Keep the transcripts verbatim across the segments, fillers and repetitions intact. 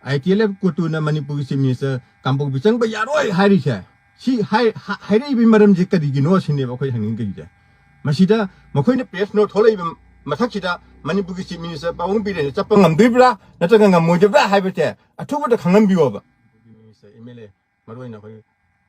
ꯑꯥꯏ T L F ꯀꯣꯇꯨꯅ ꯃꯅꯤꯄꯨꯔꯒꯤ chief minister ꯀꯥꯡꯄꯣꯛꯄꯤ ꯆꯪꯕ ꯌꯥꯔꯣꯏ ꯍꯥꯏꯔꯤꯁꯦ, ꯁꯤ ꯍꯥꯏ-, ꯍꯥ-, ꯍꯥꯏꯔꯛꯏꯕꯒꯤ ꯃꯔꯝꯁꯦ ꯀꯔꯤꯒꯤꯅꯣ ꯁꯤꯅꯦꯕ ꯑꯩꯈꯣꯏ ꯍꯪꯅꯤꯡꯉꯤꯁꯦ꯫ ꯃꯁꯤꯗ ꯃꯈꯣꯏꯅ ꯄ꯭ꯔꯦꯁ ꯅꯣꯠ ꯊꯣꯛꯂꯛꯏꯕ ꯃꯊꯛꯁꯤꯗ ꯃꯅꯤꯄꯨꯔꯒꯤ ꯆꯤꯐ ꯃꯤꯅꯤꯁꯇꯔ ꯄꯥꯕꯨꯡ ꯕꯤꯔꯦꯟꯅ ꯆꯠꯄ ꯉꯝꯗꯣꯏꯕ꯭ꯔꯥ ꯅꯠꯇ꯭ꯔꯒ ꯉꯝꯃꯣꯏꯗꯕ꯭ꯔꯥ ꯍꯥꯏꯕꯁꯦ ꯑꯊꯨꯕꯗ ꯈꯪꯍꯟꯕꯤꯌꯣꯕ꯫ ꯃꯤꯅꯤꯁꯇꯔ, ꯑꯦꯝ ꯑꯦꯜ ꯑꯦ, ꯃꯔꯨꯑꯣꯏꯅ ꯑꯩꯈꯣꯏ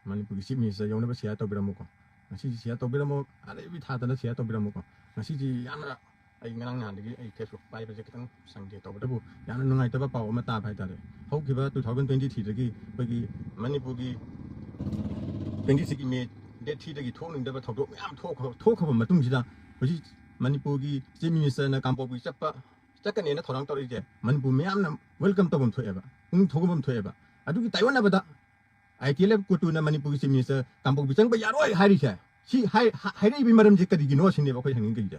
ꯃꯅꯤꯄꯨꯔꯒꯤ ꯆꯤꯐ ꯃꯤꯅꯤꯁꯇꯔ ꯌꯧꯅꯕ ꯁꯤꯌꯥꯔ ꯇꯧꯕꯤꯔꯝꯃꯨꯀꯣ꯫ ꯉꯁꯤꯁꯤ ꯁꯤꯌꯥꯔ ꯇꯧꯕꯤꯔꯝꯃꯣ, ꯑꯔꯩꯕꯤ ꯊꯥꯗꯅ ꯁꯤꯌꯥꯔ ꯇꯧꯕꯤꯔꯝꯃꯨꯀꯣ꯫ ꯉꯁꯤꯁꯤ ꯌꯥꯝꯅ, ꯑꯩ ꯉꯔꯥꯡ ꯅꯍꯥꯟꯗꯒꯤ ꯑꯩ ꯐꯦꯁꯕꯨꯛ ꯄꯥꯏꯕꯁꯦ ꯈꯤꯇꯪ ꯁꯪꯗꯦ, ꯇꯧꯕꯇꯕꯨ ꯌꯥꯝꯅ ꯅꯨꯡꯉꯥꯏꯇꯕ ꯄꯥꯎ ꯑꯃ ꯇꯥꯕ ꯍꯥꯏꯇꯥꯔꯦ꯫ ꯍꯧꯈꯤꯕ ꯇꯨ ꯊꯥꯎꯖꯟ ꯇ꯭ꯋꯦꯟꯇꯤ ꯊ꯭ꯔꯤꯗꯒꯤ ꯑꯩꯈꯣꯏꯒꯤ ꯃꯅꯤꯄꯨꯔꯒꯤ ꯇ꯭ꯋꯦꯟꯇꯤ ꯊ꯭ꯔꯤꯒꯤ ꯃꯦ ꯗꯦꯠ ꯊ꯭ꯔꯤꯗꯒꯤ ꯊꯣꯛꯅꯤꯡꯗꯕ ꯊꯧꯗꯣꯛ ꯃꯌꯥꯝ ꯊꯣꯛꯈ꯭ꯔ-, ꯊꯣꯛꯈ꯭ꯔꯕ ꯃꯇꯨꯡꯁꯤꯗ ꯍꯧꯖꯤꯛ ꯃꯅꯤꯄꯨꯔꯒꯤ ꯆꯤꯐ ꯃꯤꯅꯤꯁꯇꯔꯅ ꯀꯥꯡꯄꯣꯛꯄꯤ ꯆꯠꯄ, ꯆꯠꯀꯅꯦꯅ ꯊꯧꯔꯥꯡ ꯇꯧꯔꯛꯏꯁꯦ ꯃꯅꯤꯄꯨꯔ ꯃꯤꯌꯥꯝꯅ ꯋꯦꯜꯀꯝ ꯇꯧꯐꯝ ꯊꯣꯛꯑꯦꯕ, ꯄꯨꯛꯅꯤꯡ ꯊꯧꯒꯠꯐꯝ ꯊꯣꯛꯑꯦꯕ꯫ ꯑꯗꯨꯒꯤ ꯇꯥꯏꯑꯣꯟꯅꯕꯗ ꯑꯥꯏ ꯇꯤ ꯑꯦꯜ ꯑꯦꯐ ꯀꯣꯇꯨꯅ ꯃꯅꯤꯄꯨꯔꯒꯤ ꯆꯤꯐ ꯃꯤꯅꯤꯁꯇꯔ ꯀꯥꯡꯄꯣꯛꯄꯤ ꯆꯪꯕ ꯌꯥꯔꯣꯏ ꯍꯥꯏꯔꯤꯁꯦ, ꯁꯤ ꯍꯥꯏ-, ꯍꯥ-, ꯍꯥꯏꯔꯛꯏꯕꯒꯤ ꯃꯔꯝꯁꯦ ꯀꯔꯤꯒꯤꯅꯣ ꯁꯤꯅꯦꯕ ꯑꯩꯈꯣꯏ ꯍꯪꯅꯤꯡꯉꯤꯁꯦ꯫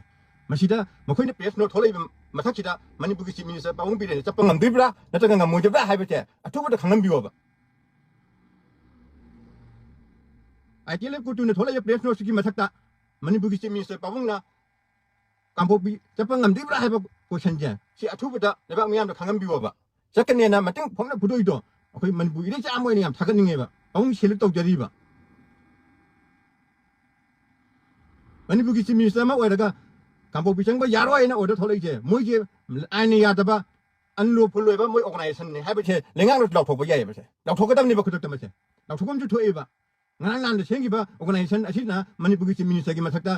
ꯃꯁꯤꯗ ꯃꯈꯣꯏꯅ ꯄ꯭ꯔꯦꯁ ꯅꯣꯠ ꯊꯣꯛꯂꯛꯏꯕ ꯃꯊꯛꯁꯤꯗ ꯃꯅꯤꯄꯨꯔꯒꯤ ꯆꯤꯐ ꯃꯤꯅꯤꯁꯇꯔ ꯄꯥꯕꯨꯡ ꯕꯤꯔꯦꯟꯅ ꯆꯠꯄ ꯉꯝꯗꯣꯏꯕ꯭ꯔꯥ ꯅꯠꯇ꯭ꯔꯒ ꯉꯝꯃꯣꯏꯗꯕ꯭ꯔꯥ ꯍꯥꯏꯕꯁꯦ ꯑꯊꯨꯕꯗ ꯈꯪꯍꯟꯕꯤꯌꯣꯕ꯫ ꯑꯥꯏ ꯇꯤ ꯑꯦꯜ ꯑꯦꯐ ꯀꯣꯇꯨꯅ ꯊꯣꯛꯂꯛꯏꯕ ꯄ꯭ꯔꯦꯁ ꯅꯣꯠꯁꯤꯒꯤ ꯃꯊꯛꯇ ꯃꯅꯤꯄꯨꯔꯒꯤ ꯆꯤꯐ ꯃꯤꯅꯤꯁꯇꯔ ꯄꯥꯕꯨꯡꯅ ꯀꯥꯡꯄꯣꯛꯄꯤ ꯆꯠꯄ ꯉꯝꯗ꯭ꯔꯤꯕ꯭ꯔꯥ ꯍꯥꯏꯕ ꯀꯣꯏꯁꯟꯁꯦ, ꯁꯤ ꯑꯊꯨꯕꯗ ꯂꯩꯕꯥꯛ ꯃꯤꯌꯥꯝꯗ ꯈꯪꯍꯟꯕꯤꯌꯣꯕ꯫ ꯆꯠꯀꯅꯦꯅ ꯃꯇꯦꯡ ꯐꯣꯡꯅ ꯐꯨꯗꯣꯛꯏꯗꯣ ꯑꯩꯈꯣꯏ ꯃꯅꯤꯄꯨꯔ ꯏꯔꯩꯆꯥ ꯑꯃ ꯑꯣꯏꯅ ꯌꯥꯝ ꯊꯥꯒꯠꯅꯤꯡꯉꯦꯕ, ꯄꯥꯕꯨꯡ ꯁꯦꯂꯨꯠ ꯇꯧꯖꯔꯤꯕ꯫ ꯃꯅꯤꯄꯨꯔꯒꯤ ꯆꯤꯐ ꯃꯤꯅꯤꯁꯇꯔ ꯑꯃ ꯑꯣꯏꯔꯒ ꯀꯥꯡꯄꯣꯛꯄꯤ ꯆꯪꯕ ꯌꯥꯔꯣꯏ ꯍꯥꯏꯅ ꯑꯣꯔꯗꯔ ꯊꯣꯛꯂꯛꯏꯁꯦ, ꯃꯣꯏꯁꯦ ꯑꯥꯏꯟꯅ ꯌꯥꯗꯕ, ꯑꯟꯂꯣꯐꯨꯜ ꯑꯣꯏꯕ ꯃꯣꯏ ꯑꯣꯔꯒꯅꯥꯏꯖꯦꯁꯟꯅꯤ ꯍꯥꯏꯕꯁꯦ ꯂꯩꯉꯥꯛꯅ ꯂꯥꯎꯊꯣꯛꯄ ꯌꯥꯏꯌꯦꯕꯁꯦ, ꯂꯥꯎꯊꯣꯛꯀꯗꯕꯅꯦꯕ ꯈꯨꯗꯛꯇ꯫ ꯃꯁꯦ ꯂꯥꯎꯊꯣꯛꯐꯝꯁꯨ ꯊꯣꯛꯑꯦꯕ꯫ ꯉꯔꯥꯡ ꯅꯍꯥꯟꯗ ꯁꯦꯝꯈꯤꯕ ꯑꯣꯔꯒꯅꯥꯏꯖꯦꯁꯟ ꯑꯁꯤꯅ ꯃꯅꯤꯄꯨꯔꯒꯤ ꯆꯤꯐ ꯃꯤꯅꯤꯁꯇꯔꯒꯤ ꯃꯊꯛꯇ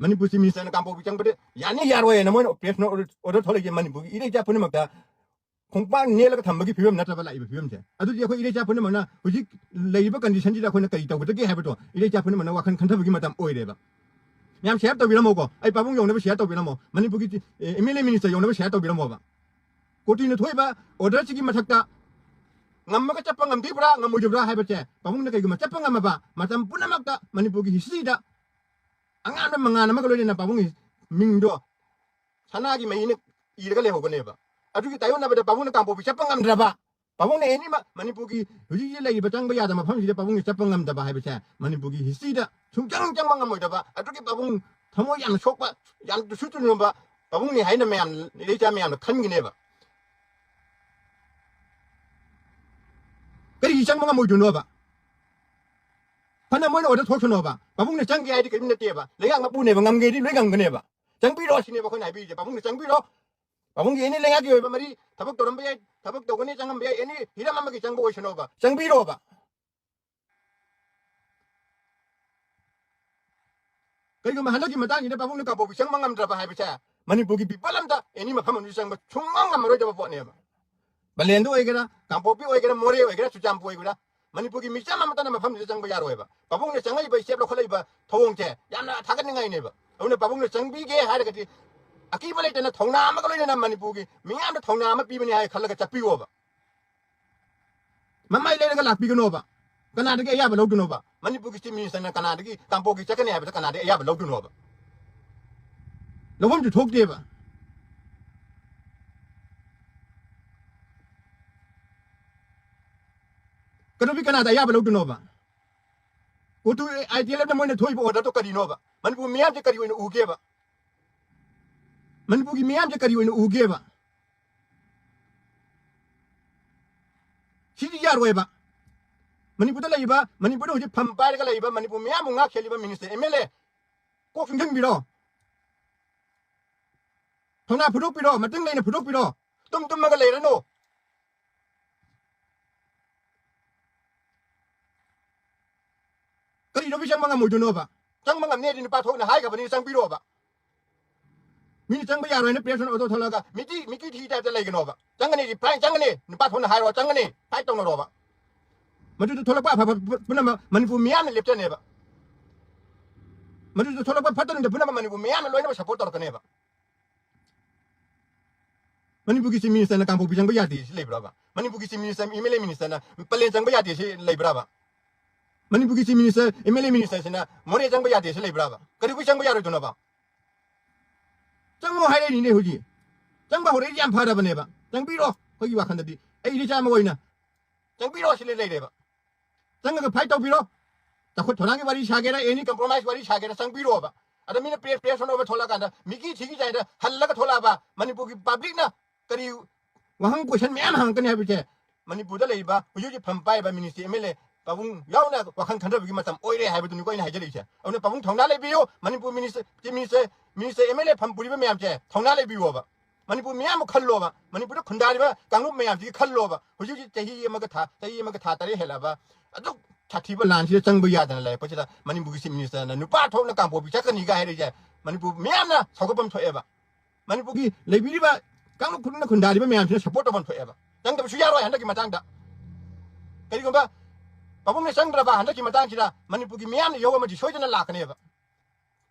ꯃꯅꯤꯄꯨꯔ ꯆꯤꯐ ꯃꯤꯅꯤꯁꯇꯔꯅ ꯀꯥꯡꯄꯣꯛꯄꯤ ꯆꯪꯕꯗ ꯌꯥꯅꯤ ꯌꯥꯔꯣꯏ ꯍꯥꯏꯅ ꯃꯣꯏꯅ ꯄ꯭ꯔꯦꯁ ꯅꯣꯠ ꯑꯣꯔꯗꯔ ꯊꯣꯛꯂꯛꯏꯁꯦ ꯃꯅꯤꯄꯨꯔꯒꯤ ꯏꯔꯩꯆꯥ ꯄꯨꯝꯅꯃꯛꯇ ꯈꯣꯡꯄꯥꯛ ꯅꯦꯠꯂꯒ ꯊꯝꯕꯒꯤ ꯐꯤꯕꯝ ꯅꯠꯇ꯭ꯔꯕ ꯂꯥꯛꯏꯕ ꯐꯤꯕꯝꯁꯦ꯫ ꯑꯗꯨꯗꯤ ꯑꯩꯈꯣꯏ ꯏꯔꯩꯆꯥ ꯄꯨꯝꯅꯃꯛꯅ ꯍꯧꯖꯤꯛ ꯂꯩꯔꯤꯕ ꯀꯟꯗꯤꯁꯟꯁꯤꯗ ꯑꯩꯈꯣꯏꯅ ꯀꯔꯤ ꯇꯧꯒꯗꯒꯦ ꯍꯥꯏꯕꯗꯣ ꯏꯔꯩꯆꯥ ꯄꯨꯝꯅꯃꯛꯅ ꯋꯥꯈꯜ ꯈꯟꯊꯕꯒꯤ ꯃꯇꯝ ꯑꯣꯏꯔꯦꯕ꯫ ꯃꯌꯥꯝ ꯁꯤꯌꯥꯔ ꯇꯧꯕꯤꯔꯝꯃꯣꯀꯣ, ꯑꯩ ꯄꯥꯕꯨꯡ ꯌꯧꯅꯕ ꯁꯤꯌꯥꯔ ꯇꯧꯕꯤꯔꯝꯃꯣ, ꯃꯅꯤꯄꯨꯔꯒꯤ ꯑꯦꯝ ꯑꯦꯜ ꯑꯦ ꯃꯤꯅꯤꯁꯇꯔ ꯌꯧꯅꯕ ꯁꯤꯌꯥꯔ ꯇꯧꯕꯤꯔꯝꯃꯣꯕ꯫ ꯀꯣꯇꯨꯅ ꯊꯣꯛꯏꯕ ꯑꯣꯔꯗꯔꯁꯤꯒꯤ ꯃꯊꯛꯇ ꯉꯝꯃꯒ ꯆꯠꯄ ꯉꯝꯗ꯭ꯔꯤꯕ꯭ꯔꯥ ꯉꯝꯃꯣꯏꯗ꯭ꯔꯤꯕ꯭ꯔꯥ ꯍꯥꯏꯕꯁꯦ, ꯄꯥꯕꯨꯡꯅ ꯀꯩꯒꯨꯝꯕ ꯆꯠꯄ ꯉꯝꯃꯕ ꯃꯇꯝ ꯄꯨꯝꯅꯃꯛꯇ ꯃꯅꯤꯄꯨꯔꯒꯤ ꯍꯤꯁꯇ꯭ꯔꯤꯗ ꯑꯉꯥꯟꯕ ꯃꯉꯥꯜ ꯑꯃꯒ ꯂꯣꯏꯅꯅ ꯄꯥꯕꯨꯡꯒꯤ ꯃꯤꯡꯗꯣ ꯁꯅꯥꯒꯤ ꯃꯍꯤꯅ ꯏꯔꯒ ꯂꯩꯍꯧꯒꯅꯦꯕ꯫ ꯑꯗꯨꯒꯤ ꯇꯥꯏꯌꯣꯟꯅꯕꯗ ꯄꯥꯕꯨꯡꯅ ꯀꯥꯡꯄꯣꯛꯄꯤ ꯆꯠꯄ ꯉꯝꯗ꯭ꯔꯕ, ꯄꯥꯕꯨꯡꯅ ꯑꯦꯅꯤ ꯃ-, ꯃꯅꯤꯄꯨꯔꯒꯤ ꯍꯧꯖꯤꯛ ꯍꯧꯖꯤꯛ ꯂꯩꯔꯤꯕ ꯆꯪꯕ ꯌꯥꯗꯕ ꯃꯐꯝꯁꯤꯗ ꯄꯥꯕꯨꯡꯅ ꯆꯠꯄ ꯉꯝꯗꯕ ꯍꯥꯏꯕꯁꯦ ꯃꯅꯤꯄꯨꯔꯒꯤ ꯍꯤꯁꯇ꯭ꯔꯤꯗ ꯁꯨꯡꯆꯪ ꯆꯪꯕ ꯉꯝꯃꯣꯏꯗꯕ, ꯑꯗꯨꯒꯤ ꯄꯥꯕꯨꯡ ꯊꯃꯣꯏ ꯌꯥꯝꯅ ꯁꯣꯛꯄ, ꯌꯥꯝꯅ ꯇꯨꯁꯨ ꯇꯨꯅꯤꯡꯕ ꯄꯥꯕꯨꯡꯅꯤ ꯍꯥꯏꯅ ꯃꯌꯥꯝ, ꯏꯔꯩꯆꯥ ꯃꯌꯥꯝꯅ ꯈꯟꯒꯅꯦꯕ꯫ ꯆꯪꯕ ꯉꯝꯃꯣꯏꯗꯣꯏꯅꯣꯕ? ꯐꯅ ꯃꯣꯏꯅ order ꯊꯣꯛꯁꯅꯣꯕ, ꯄꯥꯕꯨꯡꯅ ꯆꯪꯒꯦ ꯍꯥꯏꯗꯤ ꯀꯔꯤꯝ ꯅꯠꯇꯦꯕ, ꯂꯩꯉꯥꯛ ꯃꯄꯨꯅꯦꯕ, ꯉꯝꯒꯦꯗꯤ ꯂꯣꯏ ꯉꯝꯒꯅꯦꯕ꯫ ꯆꯪꯕꯤꯔꯣ ꯁꯤꯅꯦꯕ ꯑꯩꯈꯣꯏꯅ ꯍꯥꯏꯕꯤꯔꯤꯁꯦ, ꯄꯥꯕꯨꯡꯅ ꯆꯪꯕꯤꯔꯣ꯫ ꯄꯥꯕꯨꯡꯒꯤ ꯑꯦꯅꯤ ꯂꯩꯉꯥꯛꯀꯤ ꯑꯣꯏꯕ ꯃꯔꯤ ꯊꯕꯛ ꯇꯧꯔꯝꯕ ꯌꯥꯏ, ꯊꯕꯛ ꯇꯧꯒꯅꯤ ꯆꯪꯉꯝꯕ ꯌꯥꯏ, ꯑꯦꯅꯤ ꯍꯤꯔꯝ ꯑꯃꯒꯤ ꯆꯪꯕ ꯑꯣꯏꯁꯅꯣꯕ, ꯆꯪꯕꯤꯔꯣꯕ꯫ ꯀꯩꯒꯨꯝꯕ ꯍꯟꯗꯛꯀꯤ ꯃꯇꯥꯡꯁꯤꯗ ꯄꯥꯕꯨꯡꯅ ꯀꯥꯡꯄꯣꯛꯄꯤ ꯆꯪꯕ ꯉꯝꯗ꯭ꯔꯕ ꯍꯥꯏꯕꯁꯦ, ꯃꯅꯤꯄꯨꯔꯒꯤ people ꯑꯝꯇ ꯑꯦꯅꯤ ꯃꯐꯝ ꯑꯃꯗ ꯆꯪꯕ ꯁꯨꯡꯉꯝ ꯉꯝꯃꯔꯣꯏꯗꯕ ꯄꯣꯠꯅꯦꯕ꯫ ꯕꯂꯦꯟꯗ ꯑꯣꯏꯒꯦꯔꯥ, ꯀꯥꯡꯄꯣꯛꯄꯤ ꯑꯣꯏꯒꯦꯔꯥ, ꯃꯣꯔꯦ ꯑꯣꯏꯒꯦꯔꯥ, ꯆꯨꯔꯆꯥꯟꯄꯨꯔ ꯑꯣꯏꯒꯦꯔꯥ, ꯃꯅꯤꯄꯨꯔꯒꯤ ꯃꯤꯆꯝ ꯑꯃꯠꯇꯅ ꯃꯐꯝꯁꯤꯗ ꯆꯪꯕ ꯌꯥꯔꯣꯏꯕ꯫ ꯄꯥꯕꯨꯡꯅ ꯆꯪꯉꯛꯏꯕ step ꯂꯧꯈꯠꯂꯛꯏꯕ ꯊꯧꯑꯣꯡꯁꯦ ꯌꯥꯝꯅ ꯊꯥꯒꯠꯅꯤꯡꯉꯥꯏꯅꯦꯕ꯫ ꯑꯗꯨꯅ ꯄꯥꯕꯨꯡꯅ ꯆꯪꯕꯤꯒꯦ ꯍꯥꯏꯔꯒꯗꯤ ꯑꯀꯤꯕ ꯂꯩꯇꯅ ꯊꯧꯅꯥ ꯑꯃꯒ ꯂꯣꯏꯅꯅ ꯃꯅꯤꯄꯨꯔꯒꯤ ꯃꯤꯌꯥꯝꯗ ꯊꯧꯅꯥ ꯑꯃ ꯄꯤꯕꯅꯤ ꯍꯥꯏ ꯈꯜꯂꯒ ꯆꯠꯄꯤꯌꯣꯕ꯫ ꯃꯃꯥꯏ ꯂꯩꯔꯒ ꯂꯥꯛꯄꯤꯒꯅꯣꯕ꯫ ꯀꯅꯥꯗꯒꯤ ꯑꯌꯥꯕ ꯂꯧꯗꯣꯏꯅꯣꯕ? ꯃꯅꯤꯄꯨꯔꯒꯤ chief ministerꯅ ꯀꯅꯥꯗꯒꯤ ꯀꯥꯡꯄꯣꯛꯄꯤ ꯆꯠꯀꯅꯤ ꯍꯥꯏꯕꯗ ꯀꯅꯥꯗꯒꯤ ꯑꯌꯥꯕ ꯂꯧꯗꯣꯏꯅꯣꯕ? ꯂꯧꯐꯝꯁꯨ ꯊꯣꯛꯇꯦꯕ꯫ ꯀꯩꯗꯧꯕꯤ ꯀꯅꯥꯗ ꯑꯌꯥꯕ ꯂꯧꯗꯣꯏꯅꯣꯕ? ꯎꯇꯨ ITLFꯅ ꯃꯣꯏꯅ ꯊꯣꯛꯏꯕ orderꯗꯣ ꯀꯔꯤꯅꯣꯕ? ꯃꯅꯤꯄꯨꯔ ꯃꯤꯌꯥꯝꯁꯦ ꯀꯔꯤ ꯑꯣꯏꯅ ꯎꯒꯦꯕ? ꯃꯅꯤꯄꯨꯔꯒꯤ ꯃꯤꯌꯥꯝꯁꯦ ꯀꯔꯤ ꯑꯣꯏꯅ ꯎꯒꯦꯕ? ꯁꯤꯗꯤ ꯌꯥꯔꯣꯏꯕ꯫ ꯃꯅꯤꯄꯨꯔꯗ ꯂꯩꯔꯤꯕ, ꯃꯅꯤꯄꯨꯔꯗ ꯍꯧꯖꯤꯛ ꯐꯝ ꯄꯥꯏꯔꯒ ꯂꯩꯔꯤꯕ, ꯃꯅꯤꯄꯨꯔ ꯃꯤꯌꯥꯝꯕꯨ ꯉꯥꯛ ꯁꯦꯜꯂꯤꯕ minister, MLA, ꯀꯣꯛ ꯆꯨꯡꯁꯤꯟꯕꯤꯔꯣ꯫ ꯊꯧꯅꯥ ꯐꯨꯗꯣꯛꯄꯤꯔꯣ, ꯃꯇꯤꯡ ꯂꯩꯅ ꯐꯨꯗꯣꯛꯄꯤꯔꯣ꯫ ꯇꯨꯝ ꯇꯨꯝꯃꯒ ꯂꯩꯔꯅꯨ꯫ ꯀꯔꯤꯅꯣ ꯃꯤ ꯆꯪꯕ ꯉꯝꯃꯣꯏꯗꯣꯏꯅꯣꯕ? ꯆꯪꯕ ꯉꯝꯅꯤ ꯍꯥꯏꯗꯤ ꯅꯨꯄꯥ ꯊꯣꯛꯅ ꯍꯥꯏꯈ꯭ꯔꯕꯅꯤ, ꯆꯪꯕꯤꯔꯣꯕ꯫ ꯃꯤꯅ ꯆꯪꯕ ꯌꯥꯔꯣꯏꯅ press note ꯑꯣꯗꯣ ꯊꯣꯛꯂꯛꯑꯒ ꯃꯤꯇꯤ, ꯃꯤꯀꯤ ꯊꯤ typeꯇ ꯂꯩꯒꯅꯣꯕ꯫ ꯆꯪꯒꯅꯤ, ꯔꯤꯐꯥꯏꯟ ꯆꯪꯒꯅꯤ, ꯅꯨꯄꯥ ꯊꯣꯛꯅ ꯍꯥꯏꯔꯣ, ꯆꯪꯒꯅꯤ, fight ꯇꯧꯅꯔꯣꯕ꯫ ꯃꯗꯨꯗ ꯊꯣꯛꯂꯛꯄ ꯑꯐꯕ ꯄꯨ-, ꯄꯨꯝꯅꯃꯛ ꯃꯅꯤꯄꯨꯔ ꯃꯤꯌꯥꯝꯅ ꯂꯦꯞꯆꯅꯦꯕ꯫ ꯃꯗꯨꯗ ꯊꯣꯛꯂꯛꯄ ꯐꯠꯇ ꯅꯨꯡꯗ ꯄꯨꯝꯅꯃꯛ ꯃꯅꯤꯄꯨꯔ ꯃꯤꯌꯥꯝꯅ ꯂꯣꯏꯅꯃꯛ support ꯇꯧꯔꯛꯀꯅꯦꯕ꯫ ꯃꯅꯤꯄꯨꯔꯒꯤ chief ministerꯅ ꯀꯥꯡꯄꯣꯛꯄꯤ ꯆꯪꯕ ꯌꯥꯗꯦ ꯁꯤ ꯂꯩꯕ꯭ꯔꯕ? ꯃꯅꯤꯄꯨꯔꯒꯤ chief minister, MLA ministerꯅ ꯄꯂꯦꯟ ꯆꯪꯕ ꯌꯥꯗꯦ ꯁꯤ ꯂꯩꯕ꯭ꯔꯕ? ꯃꯅꯤꯄꯨꯔꯒꯤ chief minister, MLA ministerꯁꯤꯅ ꯃꯣꯔꯦ ꯆꯪꯕ ꯌꯥꯗꯦ ꯁꯤ ꯂꯩꯕ꯭ꯔꯕ? ꯀꯔꯤꯒꯤ ꯆꯪꯕ ꯌꯥꯔꯣꯏꯗꯣꯏꯅꯣꯕ? ꯆꯪꯉꯣ ꯍꯥꯏꯔꯛꯏꯅꯤꯅꯦ ꯍꯧꯖꯤꯛ꯫ ꯆꯪꯕ ꯍꯧꯔꯛꯏꯁꯦ ꯌꯥꯝ ꯐꯔꯕꯅꯦꯕ꯫ ꯆꯪꯕꯤꯔꯣ, ꯑꯩꯈꯣꯏꯒꯤ ꯋꯥꯈꯜꯗꯗꯤ꯫ ꯑꯩ ꯏꯆꯥ ꯑꯃ ꯑꯣꯏꯅ ꯆꯪꯕꯤꯔꯣ ꯁꯤꯂꯦ ꯂꯩꯔꯦꯕ꯫ ꯆꯪꯉꯒ fight ꯇꯧꯕꯤꯔꯣ꯫ ꯆꯥꯎꯈꯠ ꯊꯧꯔꯥꯡꯒꯤ ꯋꯥꯔꯤ ꯁꯥꯒꯦꯔꯥ, any compromise ꯋꯥꯔꯤ ꯁꯥꯒꯦꯔꯥ, ꯆꯪꯕꯤꯔꯣꯕ꯫ ꯑꯗ ꯃꯤꯅ press, press note ꯑꯃ ꯊꯣꯛꯂꯛꯑꯀꯥꯟꯗ ꯃꯤꯀꯤ ꯊꯤꯒꯤ typeꯇ ꯍꯜꯂꯒ ꯊꯣꯛꯂꯛꯑꯕ ꯃꯅꯤꯄꯨꯔꯒꯤ publicꯅ ꯀꯔꯤ ꯋꯥꯍꯪ question ꯃꯌꯥꯝ ꯍꯪꯉꯛꯀꯅꯤ ꯍꯥꯏꯕꯁꯦ ꯃꯅꯤꯄꯨꯔꯗ ꯂꯩꯔꯤꯕ ꯍꯧꯖꯤꯛ ꯍꯧꯖꯤꯛ ꯐꯝ ꯄꯥꯏꯔꯤꯕ ꯃꯤꯅꯤꯁꯇꯔ ꯑꯦꯝ ꯑꯦꯜ ꯑꯦ ꯄꯥꯕꯨꯡ ꯌꯥꯎꯅ ꯋꯥꯈꯜ ꯈꯟꯊꯕꯒꯤ ꯃꯇꯝ ꯑꯣꯏꯔꯦ ꯍꯥꯏꯕꯗꯨꯅꯤꯀꯣ ꯑꯩꯅ ꯍꯥꯏꯖꯔꯤꯁꯦ꯫ ꯑꯗꯨꯅ ꯄꯥꯕꯨꯡ ꯊꯧꯅꯥ ꯂꯩꯕꯤꯌꯨ꯫ Manipur minister, chief minister, minister, M L A ꯐꯝ ꯄꯨꯔꯤꯕ ꯃꯌꯥꯝꯁꯦ ꯊꯧꯅꯥ ꯂꯩꯕꯤꯌꯣꯕ꯫ ꯃꯅꯤꯄꯨꯔ ꯃꯤꯌꯥꯝ ꯑꯃ ꯈꯜꯂꯣꯕ꯫ ꯃꯅꯤꯄꯨꯔꯗ ꯈꯨꯟꯗꯥꯔꯤꯕ ꯀꯥꯡꯂꯨꯞ ꯃꯌꯥꯝꯁꯤꯒꯤ ꯈꯜꯂꯣꯕ꯫ ꯍꯧꯖꯤꯛ ꯍꯧꯖꯤꯛ ꯆꯍꯤ ꯑꯃꯒ ꯊꯥ, ꯆꯍꯤ ꯑꯃꯒ ꯊꯥ ꯇꯔꯦꯠ ꯍꯦꯜꯂꯛꯑꯕ ꯑꯗꯨꯛ ꯁꯥꯊꯤꯕ ꯂꯥꯟꯁꯤꯗ ꯆꯪꯕ ꯌꯥꯗꯅ ꯂꯩꯔꯛꯄꯁꯤꯗ ꯃꯅꯤꯄꯨꯔꯒꯤ ꯆꯤꯐ ꯃꯤꯅꯤꯁꯇꯔꯅ ꯅꯨꯄꯥ ꯊꯣꯛꯅ ꯀꯥꯡꯄꯣꯛꯄꯤ ꯆꯠꯀꯅꯤꯒ ꯍꯥꯏꯔꯤꯁꯦ ꯃꯅꯤꯄꯨꯔ ꯃꯤꯌꯥꯝꯅ ꯁꯧꯒꯠꯐꯝ ꯊꯣꯛꯑꯦꯕ꯫ ꯃꯅꯤꯄꯨꯔꯒꯤ ꯂꯩꯕꯤꯔꯤꯕ ꯀꯥꯡꯂꯨꯞ ꯈꯨꯗꯤꯡꯃꯛ ꯈꯨꯟꯗꯥꯔꯤꯕ ꯃꯌꯥꯝꯁꯤꯅ ꯁꯞꯄꯣꯔꯠ ꯇꯧꯐꯝ ꯊꯣꯛꯑꯦꯕ꯫ ꯆꯪꯗꯕꯁꯨ ꯌꯥꯔꯣꯏ ꯍꯟꯗꯛꯀꯤ ꯃꯇꯥꯡꯗ꯫ ꯀꯔꯤꯒꯨꯝꯕ ꯄꯥꯕꯨꯡꯅ ꯆꯪꯗ꯭ꯔꯕ ꯍꯟꯗꯛꯀꯤ ꯃꯇꯥꯡꯁꯤꯗ ꯃꯅꯤꯄꯨꯔꯒꯤ ꯃꯤꯌꯥꯝꯅ ꯌꯧ ꯑꯃꯗꯤ ꯁꯣꯏꯗꯅ ꯂꯥꯛꯀꯅꯦꯕ꯫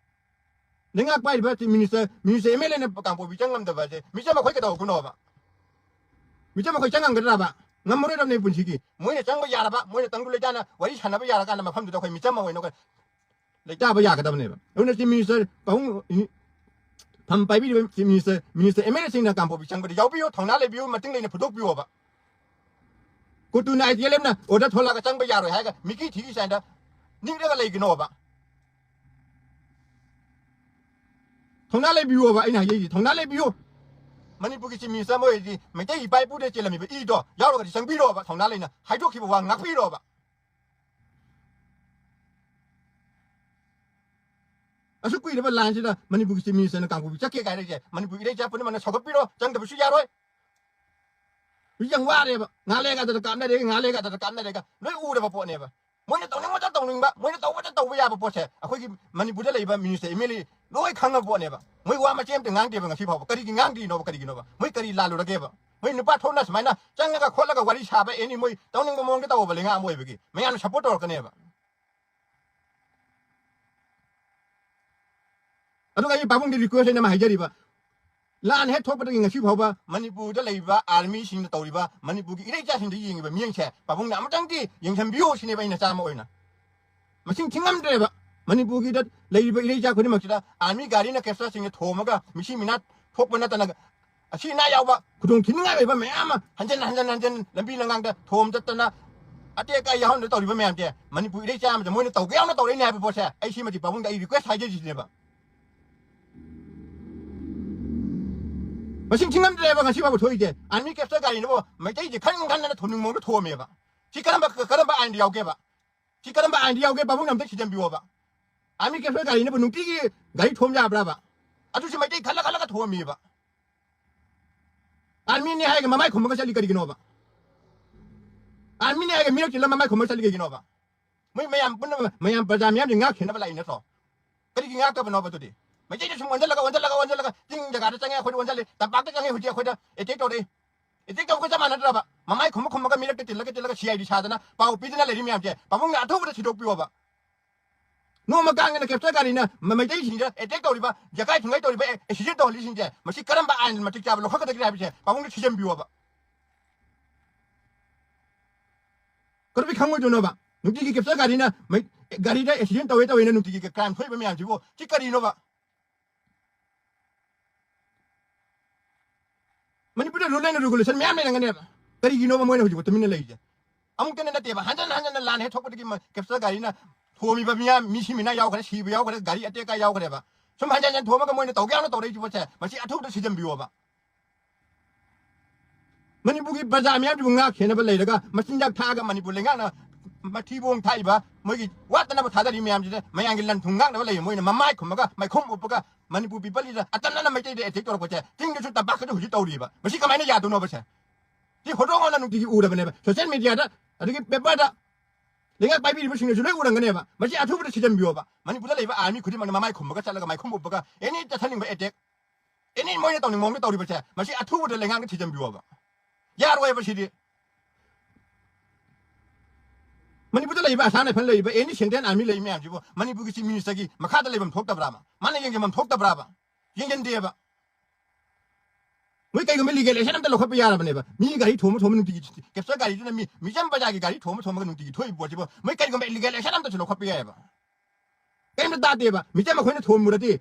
ꯂꯩꯉꯥꯛ ꯄꯥꯏꯔꯤꯕ chief minister, minister M L ꯑꯦꯅ ꯀꯥꯡꯄꯣꯛꯄꯤ ꯆꯪꯉꯝꯗꯕꯁꯦ ꯃꯤꯆꯝ ꯑꯩꯈꯣꯏ ꯀꯩꯗꯧꯔꯛꯄꯅꯣꯕ? ꯃꯤꯆꯝ ꯑꯩꯈꯣꯏ ꯆꯪꯉꯝꯒꯗ꯭ꯔꯕ? ꯉꯝꯃꯔꯣꯏꯗꯕꯅꯤ ꯄꯨꯟꯁꯤꯒꯤ꯫ ꯃꯣꯏꯅ ꯆꯪꯕ ꯌꯥꯔꯕ, ꯃꯣꯏꯅ ꯇꯪꯗꯨ ꯂꯩꯇꯥꯅ ꯋꯥꯔꯤ ꯁꯥꯟꯅꯕ ꯌꯥꯔꯀꯥꯟꯗ ꯃꯐꯝꯗꯨꯗ ꯑꯩꯈꯣꯏ ꯃꯤꯆꯝ ꯑꯣꯏꯅ ꯑꯩꯈꯣꯏ ꯂꯩꯇꯥꯕ ꯌꯥꯒꯗꯕꯅꯦꯕ꯫ ꯑꯗꯨꯅ ꯆꯤꯐ ꯃꯤꯅꯤꯁꯇꯔ ꯄꯥꯕꯨꯡ ꯐꯝ ꯄꯥꯏꯕꯤꯔꯤꯕ chief minister, minister M L ꯑꯦꯁꯤꯡꯅ ꯀꯥꯡꯄꯣꯛꯄꯤ ꯆꯪꯕꯗ ꯌꯥꯎꯕꯤꯌꯨ, ꯊꯧꯅꯥ ꯂꯩꯕꯤꯌꯨ, ꯃꯇꯤꯡ ꯂꯩꯅ ꯐꯨꯗꯣꯛꯄꯤꯌꯣꯕ꯫ ꯀꯨꯇꯨꯅ ꯑꯥꯏ ꯇꯤ ꯑꯦꯜ ꯑꯦꯝꯅ ꯑꯣꯔꯗꯔ ꯊꯣꯛꯂꯛꯑꯒ ꯆꯪꯕ ꯌꯥꯔꯣꯏ ꯍꯥꯏꯔꯒ ꯃꯤꯀꯤ ꯊꯤꯒꯤ ꯁꯥꯏꯟꯗ ꯅꯤꯛꯂꯒ ꯂꯩꯒꯅꯣꯕ꯫ ꯊꯧꯅꯥ ꯂꯩꯕꯤꯌꯣꯕ ꯑꯩꯅ ꯍꯥꯏꯖꯩꯁꯦ, ꯊꯧꯅꯥ ꯂꯩꯕꯤꯌꯨ꯫ ꯃꯅꯤꯄꯨꯔꯒꯤ ꯆꯤꯐ ꯃꯤꯅꯤꯁꯇꯔ ꯑꯃ ꯑꯣꯏꯔꯗꯤ ꯃꯩꯇꯩ ꯏꯄꯥ ꯏꯄꯨꯗ ꯆꯦꯜꯂꯝꯃꯤꯕ ꯏꯗꯣ ꯌꯥꯎꯔꯒꯗꯤ ꯆꯪꯕꯤꯔꯣꯕ, ꯊꯧꯅꯥ ꯂꯩꯅ ꯍꯥꯏꯗꯣꯛꯈꯤꯕ ꯋꯥ ꯉꯥꯛꯄꯤꯔꯣꯕ꯫ ꯑꯁꯨꯛ ꯀꯨꯏꯔꯕ ꯂꯥꯟꯁꯤꯗ ꯃꯅꯤꯄꯨꯔꯒꯤ ꯆꯤꯐ ꯃꯤꯅꯤꯁꯇꯔꯅ ꯀꯥꯡꯄꯣꯛꯄꯤ ꯆꯠꯀꯦ ꯀꯥꯏꯔꯛꯏꯁꯦ ꯃꯅꯤꯄꯨꯔ ꯏꯔꯩꯆꯥ ꯄꯨꯝꯅꯃꯛꯅ ꯁꯧꯒꯠꯄꯤꯔꯣ, ꯆꯪꯗꯕꯁꯨ ꯌꯥꯔꯣꯏ꯫ ꯍꯧꯖꯤꯛ ꯌꯥꯝ ꯋꯥꯔꯦꯕ꯫ ꯉꯥꯂꯦꯒ ꯑꯗꯨꯗ ꯀꯥꯞꯅꯔꯦꯒ, ꯉꯥꯂꯦꯒ ꯑꯗꯨꯗ ꯀꯥꯞꯅꯔꯦꯒ꯫ ꯂꯣꯏ ꯎꯔꯕ ꯄꯣꯠꯅꯦꯕ꯫ ꯃꯣꯏꯅ ꯇꯧꯅꯤꯡꯕꯇ ꯇꯧꯅꯤꯡꯕ, ꯃꯣꯏꯅ ꯇꯧꯕꯇ ꯇꯧꯕ ꯌꯥꯕ ꯄꯣꯠꯁꯦ ꯑꯩꯈꯣꯏꯒꯤ ꯃꯅꯤꯄꯨꯔꯗ ꯂꯩꯕ ꯃꯤꯅꯤꯁꯇꯔ ꯑꯦꯝ ꯑꯦꯜ ꯑꯦ ꯂꯣꯏ ꯈꯪꯉꯕ ꯄꯣꯠꯅꯦꯕ꯫ ꯃꯣꯏ ꯋꯥ ꯃꯆꯦꯠ ꯑꯝꯇ ꯉꯥꯡꯗꯦꯕ ꯉꯁꯤ ꯐꯥꯎꯕ꯫ ꯀꯔꯤꯒꯤ ꯉꯥꯡꯗ꯭ꯔꯤꯅꯣꯕ, ꯀꯔꯤꯒꯤꯅꯣꯕ? ꯃꯣꯏ ꯀꯔꯤ ꯂꯥꯜꯂꯨꯔꯒꯦꯕ? ꯃꯣꯏ ꯅꯨꯄꯥ ꯊꯣꯛꯅ ꯁꯨꯃꯥꯏꯅ ꯆꯪꯉꯒ ꯈꯣꯠꯂꯒ ꯋꯥꯔꯤ ꯁꯥꯕ ꯑꯦꯅꯤ ꯃꯣꯏ ꯇꯧꯅꯤꯡꯕ ꯃꯑꯣꯡꯗ ꯇꯧꯕ ꯂꯩꯉꯥꯛ ꯑꯃ ꯑꯣꯏꯕꯒꯤ ꯃꯌꯥꯝꯅ ꯁꯞꯄꯣꯔꯠ ꯇꯧꯔꯛꯀꯅꯦꯕ꯫ ꯑꯗꯨꯒ ꯑꯩ ꯄꯥꯕꯨꯡꯗ ꯔꯤꯀ꯭ꯋꯦꯁ ꯑꯩꯅ ꯑꯃ ꯍꯥꯏꯖꯔꯤꯕ, ꯂꯥꯟ ꯍꯦꯛ ꯊꯣꯛꯄꯗꯒꯤ ꯉꯁꯤ ꯐꯥꯎꯕ ꯃꯅꯤꯄꯨꯔꯗ ꯂꯩꯔꯤꯕ ꯑꯥꯔꯃꯤꯁꯤꯡꯅ ꯇꯧꯔꯤꯕ, ꯃꯅꯤꯄꯨꯔꯒꯤ ꯏꯔꯩꯆꯥꯁꯤꯡꯗ ꯌꯦꯡꯉꯤꯕ ꯃꯤꯠꯌꯦꯡꯁꯦ ꯄꯥꯕꯨꯡꯅ ꯑꯃꯇꯪꯗꯤ ꯌꯦꯡꯁꯤꯟꯕꯤꯌꯨ ꯁꯤꯅꯦꯕ ꯑꯩꯅ ꯆꯥꯝꯃ ꯑꯣꯏꯅ꯫ ꯃꯁꯤꯡ ꯊꯤꯉꯝꯗ꯭ꯔꯦꯕ꯫ ꯃꯅꯤꯄꯨꯔꯒꯤꯗ ꯂꯩꯔꯤꯕ ꯏꯔꯩꯆꯥ ꯈꯨꯗꯤꯡꯃꯛꯁꯤꯗ ꯑꯥꯔꯃꯤ ꯒꯥꯔꯤꯅ ꯀꯦꯁꯇꯔꯁꯤꯡꯁꯦ ꯊꯣꯝꯃꯒ ꯃꯤꯁꯤ ꯃꯤꯅꯥ ꯊꯣꯛꯄ ꯅꯠꯇꯅ ꯑꯁꯤ ꯑꯅꯥ ꯌꯥꯎꯕ ꯈꯨꯗꯣꯡ ꯊꯤꯅꯤꯡꯉꯥꯏ ꯑꯣꯏꯕ ꯃꯌꯥꯝ ꯑꯃ ꯍꯟꯖꯟ ꯍꯟꯖꯟ ꯍꯟꯖꯟ ꯂꯝꯕꯤ ꯂꯝꯉꯥꯡꯗ ꯊꯣꯝ ꯆꯠꯇꯅ ꯑꯇꯦꯛ ꯑꯀꯥꯏ ꯌꯥꯎꯍꯟꯗ ꯇꯧꯔꯤꯕ ꯃꯌꯥꯝꯁꯦ ꯃꯅꯤꯄꯨꯔ ꯏꯔꯩꯆꯥ ꯑꯃꯗ ꯃꯣꯏꯅ ꯇꯧꯒꯦ ꯌꯥꯎꯅ ꯇꯧꯔꯛꯏꯅꯦ ꯍꯥꯏꯕ ꯄꯣꯠꯁꯦ ꯑꯩ ꯁꯤꯃꯗꯤ ꯄꯥꯕꯨꯡꯗ ꯑꯩ ꯔꯤꯀ꯭ꯋꯦꯁ ꯍꯥꯏꯖꯔꯤꯁꯤꯅꯦꯕ꯫ ꯃꯁꯤꯡ ꯊꯤꯉꯝꯗ꯭ꯔꯦꯕ ꯉꯁꯤ ꯐꯥꯎꯕ ꯊꯣꯛꯏꯁꯦ꯫ Army capture ꯒꯥꯔꯤꯅꯕꯨ ꯃꯩꯇꯩꯁꯦ ꯈꯟ ꯈꯟꯗꯅ ꯊꯣꯝꯅꯤꯡ ꯃꯑꯣꯡꯗ ꯊꯣꯝꯃꯦꯕ꯫ ꯁꯤ ꯀꯔꯝꯕ, ꯀꯔꯝꯕ ꯑꯥꯏꯟꯗ ꯌꯥꯎꯒꯦꯕ? ꯁꯤ ꯀꯔꯝꯕ ꯑꯥꯏꯟꯗ ꯌꯥꯎꯒꯦ? ꯄꯥꯕꯨꯡꯅ ꯑꯝꯇ ꯊꯤꯖꯤꯟꯕꯤꯌꯣꯕ꯫ Army capture ꯒꯥꯔꯤꯅꯕꯨ ꯅꯨꯡꯇꯤꯒꯤ ꯒꯥꯔꯤ ꯊꯣꯝ ꯌꯥꯕ꯭ꯔꯕ? ꯑꯗꯨꯁꯨ ꯃꯩꯇꯩ ꯈꯜꯂ ꯈꯜꯂꯒ ꯊꯣꯝꯃꯤꯕ꯫ Army ꯅꯤ ꯍꯥꯏꯔꯒ ꯃꯃꯥꯏ ꯈꯨꯝꯃꯒ ꯆꯠꯂꯤ ꯀꯔꯤꯒꯤꯅꯣꯕ? Army ꯅꯤ ꯍꯥꯏꯔꯒ ꯃꯤꯔꯛ ꯇꯤꯜꯂ ꯃꯃꯥꯏ ꯈꯨꯝꯃꯒ ꯆꯠꯂꯤ ꯀꯩꯒꯤꯅꯣꯕ? ꯃꯣꯏ ꯃꯌꯥꯝ ꯄꯨꯟꯅ, ꯃꯌꯥꯝ ꯄ꯭ꯔꯖꯥ ꯃꯤꯌꯥꯝꯁꯦ ꯉꯥꯛ ꯁꯦꯟꯅꯕ ꯂꯥꯛꯏ ꯅꯠꯇ꯭ꯔꯣ? ꯀꯔꯤꯒꯤ ꯉꯥꯛꯇꯕꯅꯣꯕ ꯑꯗꯨꯗꯤ? ꯃꯩꯇꯩꯗ ꯁꯨꯝ ꯑꯣꯟꯁꯤꯜꯂꯒ, ꯑꯣꯟꯁꯤꯜꯂꯒ, ꯑꯣꯟꯁꯤꯜꯂꯒ, ꯆꯤꯡ ꯖꯒꯥꯗ ꯆꯪꯉꯦ, ꯑꯩꯈꯣꯏꯗ ꯑꯣꯟꯁꯤꯜꯂꯤ, ꯇꯝꯄꯥꯛꯇ ꯆꯪꯉꯦ, ꯍꯧꯖꯤꯛ ꯑꯩꯈꯣꯏꯗ attack ꯇꯧꯔꯛꯏ꯫ Attack ꯇꯧꯕꯒ ꯆꯞ ꯃꯥꯟꯅꯗ꯭ꯔꯕ? ꯃꯃꯥꯏ ꯈꯨꯝꯃ ꯈꯨꯝꯃꯒ ꯃꯤꯔꯛꯇ ꯇꯤꯜꯂꯒ ꯇꯤꯜꯂꯒ C I D ꯁꯥꯗꯅ ꯄꯥꯎ ꯄꯤꯗꯅ ꯂꯩꯔꯤ ꯃꯌꯥꯝꯁꯦ ꯄꯥꯕꯨꯡꯅ ꯑꯊꯨꯕꯗ ꯊꯤꯗꯣꯛꯄꯤꯌꯣꯕ꯫ ꯅꯣꯡꯃ ꯀꯥꯡꯒꯤꯅ capture ꯒꯥꯔꯤꯅ ꯃ-, ꯃꯩꯇꯩꯁꯤꯡꯗ attack ꯇꯧꯔꯤꯕ, ꯌꯥꯀꯥꯏ ꯊꯤꯡꯒꯥꯏ ꯇꯧꯔꯤꯕ, ꯑꯦ, accident ꯇꯧꯍꯜꯂꯤꯁꯤꯡꯁꯦ ꯃꯁꯤ ꯀꯔꯝꯕ ꯑꯥꯏꯟ ꯃꯇꯤꯛ ꯆꯥꯕ ꯂꯧꯈꯠꯀꯗꯒꯦ ꯍꯥꯏꯕꯁꯦ ꯄꯥꯕꯨꯡꯅ ꯊꯤꯖꯤꯟꯕꯤꯌꯣꯕ꯫ ꯀꯩꯗꯧꯕꯩ ꯈꯪꯉꯣꯏꯗꯣꯏꯅꯣꯕ? ꯅꯨꯡꯇꯤꯒꯤ capture ꯒꯥꯔꯤꯅ ꯃꯩ-, ꯒꯥꯔꯤꯗ accident ꯇꯧꯋꯦ ꯇꯧꯋꯦꯅ ꯅꯨꯡꯇꯤꯒꯤ crime ꯊꯣꯛꯏꯕ ꯃꯌꯥꯝꯁꯤꯕꯨ ꯁꯤ ꯀꯔꯤꯅꯣꯕ? ꯃꯅꯤꯄꯨꯔꯗ rule and regulation ꯃꯌꯥꯝ ꯂꯩꯔꯝꯒꯅꯦꯕ꯫ ꯀꯔꯤꯒꯤꯅꯣꯕ ꯃꯣꯏꯅ ꯍꯧꯖꯤꯛ ꯇꯨꯃꯤꯟꯅ ꯂꯩꯔꯤꯁꯦ? ꯑꯃꯨꯛꯇꯅ ꯅꯠꯇꯦꯕ, ꯍꯟꯖꯟ ꯍꯟꯖꯟꯅ ꯂꯥꯟ ꯍꯦꯛ ꯊꯣꯛꯄꯗꯒꯤ ꯃ-, capture ꯒꯥꯔꯤꯅ ꯊꯣꯝꯃꯤꯕ ꯃꯤꯌꯥꯝ, ꯃꯤ ꯁꯤ ꯃꯤꯅꯥ ꯌꯥꯎꯈ꯭ꯔꯦ, ꯁꯤꯕ ꯌꯥꯎꯈ꯭ꯔꯦ, ꯒꯥꯔꯤ ꯑꯇꯦꯛ ꯑꯀꯥꯏ ꯌꯥꯎꯈ꯭ꯔꯦꯕ꯫ ꯁꯨꯝ ꯍꯟꯖꯟ ꯍꯟꯖꯟ ꯊꯣꯝꯃꯒ ꯃꯣꯏꯅ ꯇꯧꯒꯦ ꯌꯥꯎꯅ ꯇꯧꯔꯛꯏꯁꯤ ꯄꯣꯠꯁꯦ, ꯃꯁꯤ ꯑꯊꯨꯕꯗ ꯁꯤꯖꯟꯕꯤꯌꯣꯕ꯫ ꯃꯅꯤꯄꯨꯔꯒꯤ ꯄ꯭ꯔꯖꯥ ꯃꯤꯌꯥꯝꯁꯤꯕꯨ ꯉꯥꯛ ꯁꯦꯟꯅꯕ ꯂꯩꯔꯒ, ꯃꯆꯤꯟꯖꯥꯛ ꯊꯥꯛꯑꯒ ꯃꯅꯤꯄꯨꯔ ꯂꯩꯉꯥꯛꯅ ꯃꯊꯤꯕꯣꯡ ꯊꯥꯛꯏꯕ, ꯃꯣꯏꯒꯤ ꯋꯥꯠꯇꯅꯕ ꯊꯥꯗꯔꯤ ꯃꯌꯥꯝꯁꯤꯗ ꯃꯌꯥꯝꯒꯤ ꯂꯟ ꯊꯨꯝ ꯉꯥꯛꯅꯕ ꯂꯩꯌꯦ꯫ ꯃꯣꯏꯅ ꯃꯃꯥꯏ ꯈꯨꯝꯃꯒ, ꯃꯥꯏꯈꯨꯝ ꯎꯞꯄꯒ, ꯃꯅꯤꯄꯨꯔ peopleꯁꯤꯗ ꯑꯇꯝꯅꯅ ꯃꯩꯇꯩꯗ attack ꯇꯧꯔꯛꯄꯁꯦ, ꯆꯤꯡꯗꯁꯨ ꯇꯝꯄꯥꯛꯇꯁꯨ ꯍꯧꯖꯤꯛ ꯇꯧꯔꯤꯕ꯫ ꯃꯁꯤ ꯀꯃꯥꯏꯅ ꯌꯥꯗꯣꯏꯅꯣꯕ ꯁꯦ? ꯁꯤ ꯍꯣꯇꯣ ꯉꯥꯎꯅ ꯅꯨꯡꯇꯤꯒꯤ ꯎꯔꯕꯅꯦꯕ, social mediaꯗ, ꯑꯗꯒꯤ paperꯗ, ꯂꯩꯉꯥꯛ ꯄꯥꯏꯕꯤꯔꯤꯕꯁꯤꯡꯅꯁꯨ ꯂꯣꯏ ꯎꯔꯝꯒꯅꯦꯕ꯫ ꯃꯁꯤ ꯑꯊꯨꯕꯗ ꯁꯤꯖꯟꯕꯤꯌꯣꯕ꯫ ꯃꯅꯤꯄꯨꯔꯗ ꯂꯩꯕ army ꯈꯨꯗꯤꯡꯃꯛꯅ ꯃꯃꯥꯏ ꯈꯨꯝꯕꯒ ꯆꯠꯂꯒ ꯃꯥꯏꯈꯨꯝ ꯎꯞꯄꯒ any ꯆꯠꯊꯅꯤꯡꯕ attack, any ꯃꯣꯏꯅ ꯇꯧꯅꯤꯡꯕ ꯃꯑꯣꯡꯗ ꯇꯧꯔꯤꯕꯁꯦ, ꯃꯁꯤ ꯑꯊꯨꯕꯗ ꯂꯩꯉꯥꯛꯅ ꯊꯤꯖꯟꯕꯤꯌꯣꯕ꯫ ꯌꯥꯔꯣꯏꯕ ꯁꯤꯗꯤ꯫ ꯃꯅꯤꯄꯨꯔꯗ ꯂꯩꯔꯤꯕ ꯑꯁꯥꯝ ꯔꯥꯏꯐꯜ ꯂꯩꯔꯤꯕ any central army ꯂꯩꯔꯤ ꯃꯌꯥꯝꯁꯤꯕꯨ ꯃꯅꯤꯄꯨꯔꯒꯤ chief ministerꯒꯤ ꯃꯈꯥꯗ ꯂꯩꯐꯝ ꯊꯣꯛꯇꯕ꯭ꯔꯥꯕ? ꯃꯥꯅ ꯌꯦꯡꯖꯟꯐꯝ ꯊꯣꯛꯇꯕ꯭ꯔꯥꯕ? ꯌꯦꯡꯖꯟꯗꯦꯕ꯫ ꯃꯣꯏ ꯀꯩꯒꯨꯝꯕ legal action ꯑꯝꯇ ꯂꯧꯈꯠꯄ ꯌꯥꯔꯕꯅꯦꯕ꯫ ꯃꯤ ꯒꯥꯔꯤ ꯊꯣꯝꯃ ꯊꯣꯝꯃ ꯅꯨꯡꯇꯤꯒꯤ capture ꯒꯥꯔꯤꯗꯨꯅ ꯃꯤ ꯃꯤꯆꯝ ꯄ꯭ꯔꯖꯥꯒꯤ ꯒꯥꯔꯤ ꯊꯣꯝꯃ ꯊꯣꯝꯃꯒ ꯅꯨꯡꯇꯤꯒꯤ ꯊꯣꯛꯏꯕ ꯄꯣꯠꯁꯤꯕꯨ ꯃꯣꯏ ꯀꯩꯒꯨꯝꯕ legal action ꯑꯝꯇꯁꯨ ꯂꯧꯈꯠꯄ ꯌꯥꯏꯑꯕ꯫ ꯀꯩꯝꯇ ꯇꯥꯗꯦꯕ꯫ ꯃꯤꯆꯝ ꯑꯩꯈꯣꯏꯅ ꯊꯣꯝꯃꯨꯔꯗꯤ